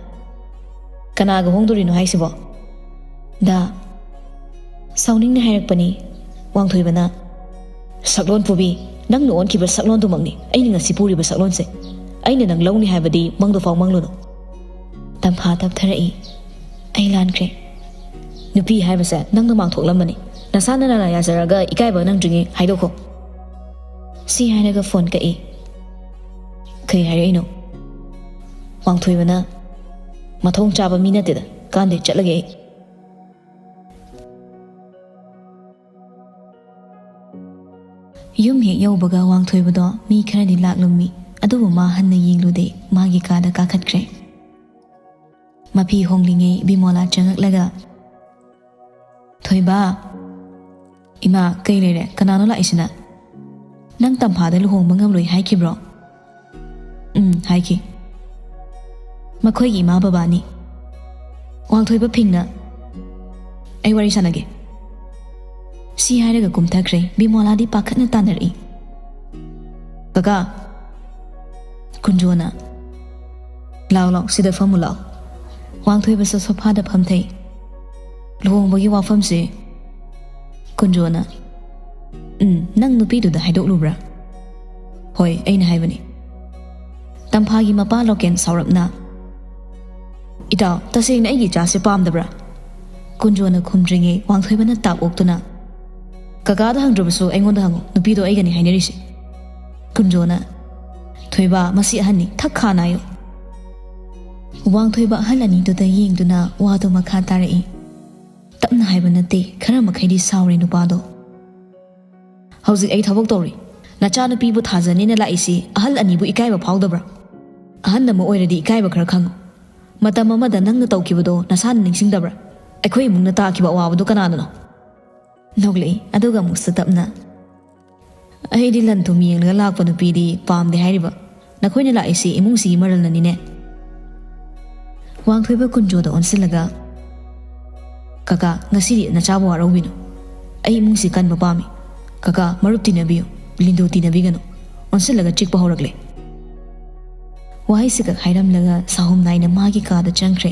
"ꯀꯅꯥꯒ ꯍꯣꯡꯗꯣꯔꯤꯅꯣ ꯍꯥꯏꯁꯤꯕꯣ?" "ꯗꯥ꯫" ꯁꯥꯎꯅꯤꯡꯅ ꯍꯥꯏꯔꯛꯄꯅꯤ꯫ ꯋꯥꯡꯊꯣꯏꯕꯅ, "ꯁꯛꯂꯣꯟ ꯄꯨꯕꯤ, ꯅꯪꯅ ꯑꯣꯟꯈꯤꯕ ꯁꯛꯂꯣꯟꯗꯨꯃꯛꯅꯤ ꯑꯩꯅ ꯉꯁꯤ ꯄꯨꯔꯤꯕ ꯁꯛꯂꯣꯟꯁꯦ꯫ ꯑꯩꯅ ꯅꯪ ꯂꯧꯅꯤ ꯍꯥꯏꯕꯗꯤ ꯃꯪꯗ ꯐꯥꯎ ꯃꯪꯂꯨꯅꯨ꯫" ꯇꯝꯐꯥ ꯇꯞꯊꯔꯛꯏ꯫ "ꯑꯩ ꯂꯥꯟꯈ꯭ꯔꯦ꯫ ꯅꯨꯄꯤ ꯍꯥꯏꯕꯁꯦ ꯅꯪꯅ ꯃꯥꯡꯊꯣꯛꯂꯝꯕꯅꯤ꯫ ꯅꯁꯥꯅ ꯅꯔꯥ ꯌꯥꯖꯔꯒ ꯏꯀꯥꯏꯕ ꯅꯪꯗ꯭ꯔꯤꯉꯩ ꯍꯥꯏꯗꯣꯛꯈꯣ꯫" ꯁꯤ ꯍꯥꯏꯔꯒ ꯐꯣꯟ ꯀꯛꯏ꯫ "ꯀꯩ ꯍꯥꯏꯔꯛꯏꯅꯣ?" ꯋꯥꯡꯊꯣꯏꯕꯅ, "ꯃꯊꯣꯡ ꯆꯥꯕ ꯃꯤ ꯅꯠꯇꯦꯗ, ꯀꯥꯟꯗꯦ, ꯆꯠꯂꯒꯦ ꯑꯩ꯫" ꯌꯨꯝ ꯍꯦꯛ ꯌꯧꯕꯒ ꯋꯥꯡꯊꯣꯏꯕꯗꯣ ꯃꯤ ꯈꯔꯗꯤ ꯂꯥꯛꯂꯝꯃꯤ, ꯑꯗꯨꯕꯨ ꯃꯥ ꯍꯟꯅ ꯌꯦꯡꯂꯨꯗꯦ, ꯃꯥꯒꯤ ꯀꯥꯗ ꯀꯥꯈꯠꯈ꯭ꯔꯦ꯫ ꯃꯐꯤ ꯍꯣꯡꯂꯤꯉꯩ ꯕꯤꯃꯣꯂꯥ ꯆꯪꯉꯛꯂꯒ, "ꯊꯣꯏꯕ꯫" "ꯏꯃꯥ, ꯀꯩ ꯂꯩꯔꯦ? ꯀꯅꯥꯅꯣ ꯂꯥꯛꯏꯁꯤꯅ? ꯅꯪ ꯇꯝꯐꯥꯗ ꯂꯨꯍꯣꯡꯕ ꯉꯝꯂꯣꯏ ꯍꯥꯏꯈꯤꯕ꯭ꯔꯣ?" "ꯎꯝ, ꯍꯥꯏꯈꯤ꯫" "ꯃꯈꯣꯏꯒꯤ ꯏꯃꯥ ꯕꯕꯥꯅꯤ꯫" ꯋꯥꯡꯊꯣꯏꯕ ꯐꯤꯡꯅ, "ꯑꯩ ꯋꯥꯔꯤ ꯁꯥꯟꯅꯒꯦ꯫" ꯁꯤ ꯍꯥꯏꯔꯒ ꯀꯨꯝꯊꯈ꯭ꯔꯦ꯫ ꯕꯤꯃꯣꯂꯥꯗꯤ ꯄꯥꯈꯠꯅ ꯇꯥꯟꯅꯔꯛꯏ꯫ "ꯀꯀꯥ!" ꯀꯨꯟꯖꯣꯅ, "ꯂꯥꯎ ꯂꯥꯎ, ꯁꯤꯗ ꯐꯝꯃꯨ ꯂꯥꯎ꯫" ꯋꯥꯡꯊꯣꯏꯕꯁꯨ ꯁꯣꯐꯥꯗ ꯐꯝꯊꯩ꯫ "ꯂꯨꯍꯣꯡꯕꯒꯤ ꯋꯥꯐꯝꯁꯦ?" ꯀꯨꯟꯖꯣꯅ, "ꯎꯝ, ꯅꯪ ꯅꯨꯄꯤꯗꯨꯗ ꯍꯥꯏꯗꯣꯛꯂꯨꯕ꯭ꯔꯥ?" "ꯍꯣꯏ, ꯑꯩꯅ ꯍꯥꯏꯕꯅꯤ꯫" ꯇꯝꯐꯥꯒꯤ ꯃꯄꯥ ꯂꯣꯀꯦꯟ ꯁꯥꯎꯔꯞꯅ, "ꯏꯇꯥꯎ, ꯇꯁꯦꯡꯅ ꯑꯩꯒꯤ ꯏꯆꯥꯁꯦ ꯄꯥꯝꯗꯕ꯭ꯔꯥ?" ꯀꯨꯟꯖꯣꯅ ꯈꯨꯝꯗ꯭ꯔꯤꯉꯩ ꯋꯥꯡꯊꯣꯏꯕꯅ ꯇꯥꯞ ꯑꯣꯛꯇꯨꯅ, "ꯀꯀꯥꯗ ꯍꯪꯗ꯭ꯔꯕꯁꯨ ꯑꯩꯉꯣꯟꯗ ꯍꯪꯉꯨ, ꯅꯨꯄꯤꯗꯣ ꯑꯩꯒꯅꯤ ꯍꯥꯏꯅꯔꯤꯁꯦ꯫" ꯀꯨꯟꯖꯣꯅ, "ꯊꯣꯏꯕ, ꯃꯁꯤ ꯑꯍꯟꯅꯤ, ꯊꯛ ꯈꯥ ꯅꯥꯏꯌꯨ꯫" ꯋꯥꯡꯊꯣꯏꯕ ꯑꯍꯜ ꯑꯅꯤꯗꯨꯗ ꯌꯦꯡꯗꯨꯅ ꯋꯥꯗꯨ ꯃꯈꯥ ꯇꯥꯔꯛꯏ꯫ "ꯇꯞꯅ ꯍꯥꯏꯕ ꯅꯠꯇꯦ, ꯈꯔ ꯃꯈꯩꯗꯤ ꯁꯥꯎꯔꯦ ꯅꯨꯄꯥꯗꯣ꯫ ꯍꯧꯖꯤꯛ ꯑꯩ ꯊꯕꯛ ꯇꯧꯔꯤ꯫ ꯅꯆꯥꯅꯨꯄꯤꯕꯨ ꯊꯥꯖꯅꯤꯅ ꯂꯥꯛꯏꯁꯤ ꯑꯍꯜ ꯑꯅꯤꯕꯨ ꯏꯀꯥꯏꯕ ꯐꯥꯎꯗꯕ꯭ꯔꯥ? ꯑꯍꯜ ꯑꯃ ꯑꯣꯏꯔꯗꯤ ꯏꯀꯥꯏꯕ ꯈꯔ ꯈꯪꯉꯨ꯫ ꯃꯇꯝ ꯑꯃꯗ ꯅꯪꯅ ꯇꯧꯈꯤꯕꯗꯣ ꯅꯁꯥꯅ ꯅꯤꯡꯁꯤꯡꯗꯕ꯭ꯔꯥ? ꯑꯩꯈꯣꯏ ꯏꯃꯨꯡꯅ ꯇꯥꯈꯤꯕ ꯑꯋꯥꯕꯗꯨ ꯀꯅꯥꯅꯅꯣ?" ꯅꯣꯛꯂꯛꯏ, ꯑꯗꯨꯒ ꯑꯃꯨꯛꯁꯨ ꯇꯞꯅ, "ꯑꯩꯗꯤ ꯂꯟ ꯊꯨꯝ ꯌꯦꯡꯂꯒ ꯂꯥꯛꯄ ꯅꯨꯄꯤꯗꯤ ꯄꯥꯝꯗꯦ ꯍꯥꯏꯔꯤꯕ꯫ ꯅꯈꯣꯏꯅ ꯂꯥꯛꯏꯁꯤ ꯏꯃꯨꯡꯁꯤꯒꯤ ꯃꯔꯜꯅꯅꯤꯅꯦ꯫" ꯋꯥꯡꯊꯣꯏꯕ ꯀꯨꯟꯖꯣꯗ ꯑꯣꯟꯁꯤꯜꯂꯒ, "ꯀꯀꯥ, ꯉꯁꯤꯗꯤ ꯅꯆꯥꯕꯨ ꯋꯥꯔꯧꯕꯤꯅꯨ꯫ ꯑꯩ ꯏꯃꯨꯡꯁꯤ ꯀꯟꯕ ꯄꯥꯝꯃꯤ꯫ ꯀꯀꯥ, ꯃꯔꯨꯞ ꯇꯤꯟꯅꯕꯤꯌꯨ, ꯂꯤꯟꯗꯨ ꯇꯤꯟꯅꯕꯤꯒꯅꯨ꯫" ꯑꯣꯟꯁꯤꯜꯂꯒ ꯆꯤꯛꯄ ꯍꯧꯔꯛꯂꯦ꯫ ꯋꯥꯍꯩꯁꯤꯈꯛ ꯍꯥꯏꯔꯝꯂꯒ ꯁꯥꯍꯨꯝ ꯅꯥꯏꯅ ꯃꯥꯒꯤ ꯀꯥꯗ ꯆꯪꯈ꯭ꯔꯦ꯫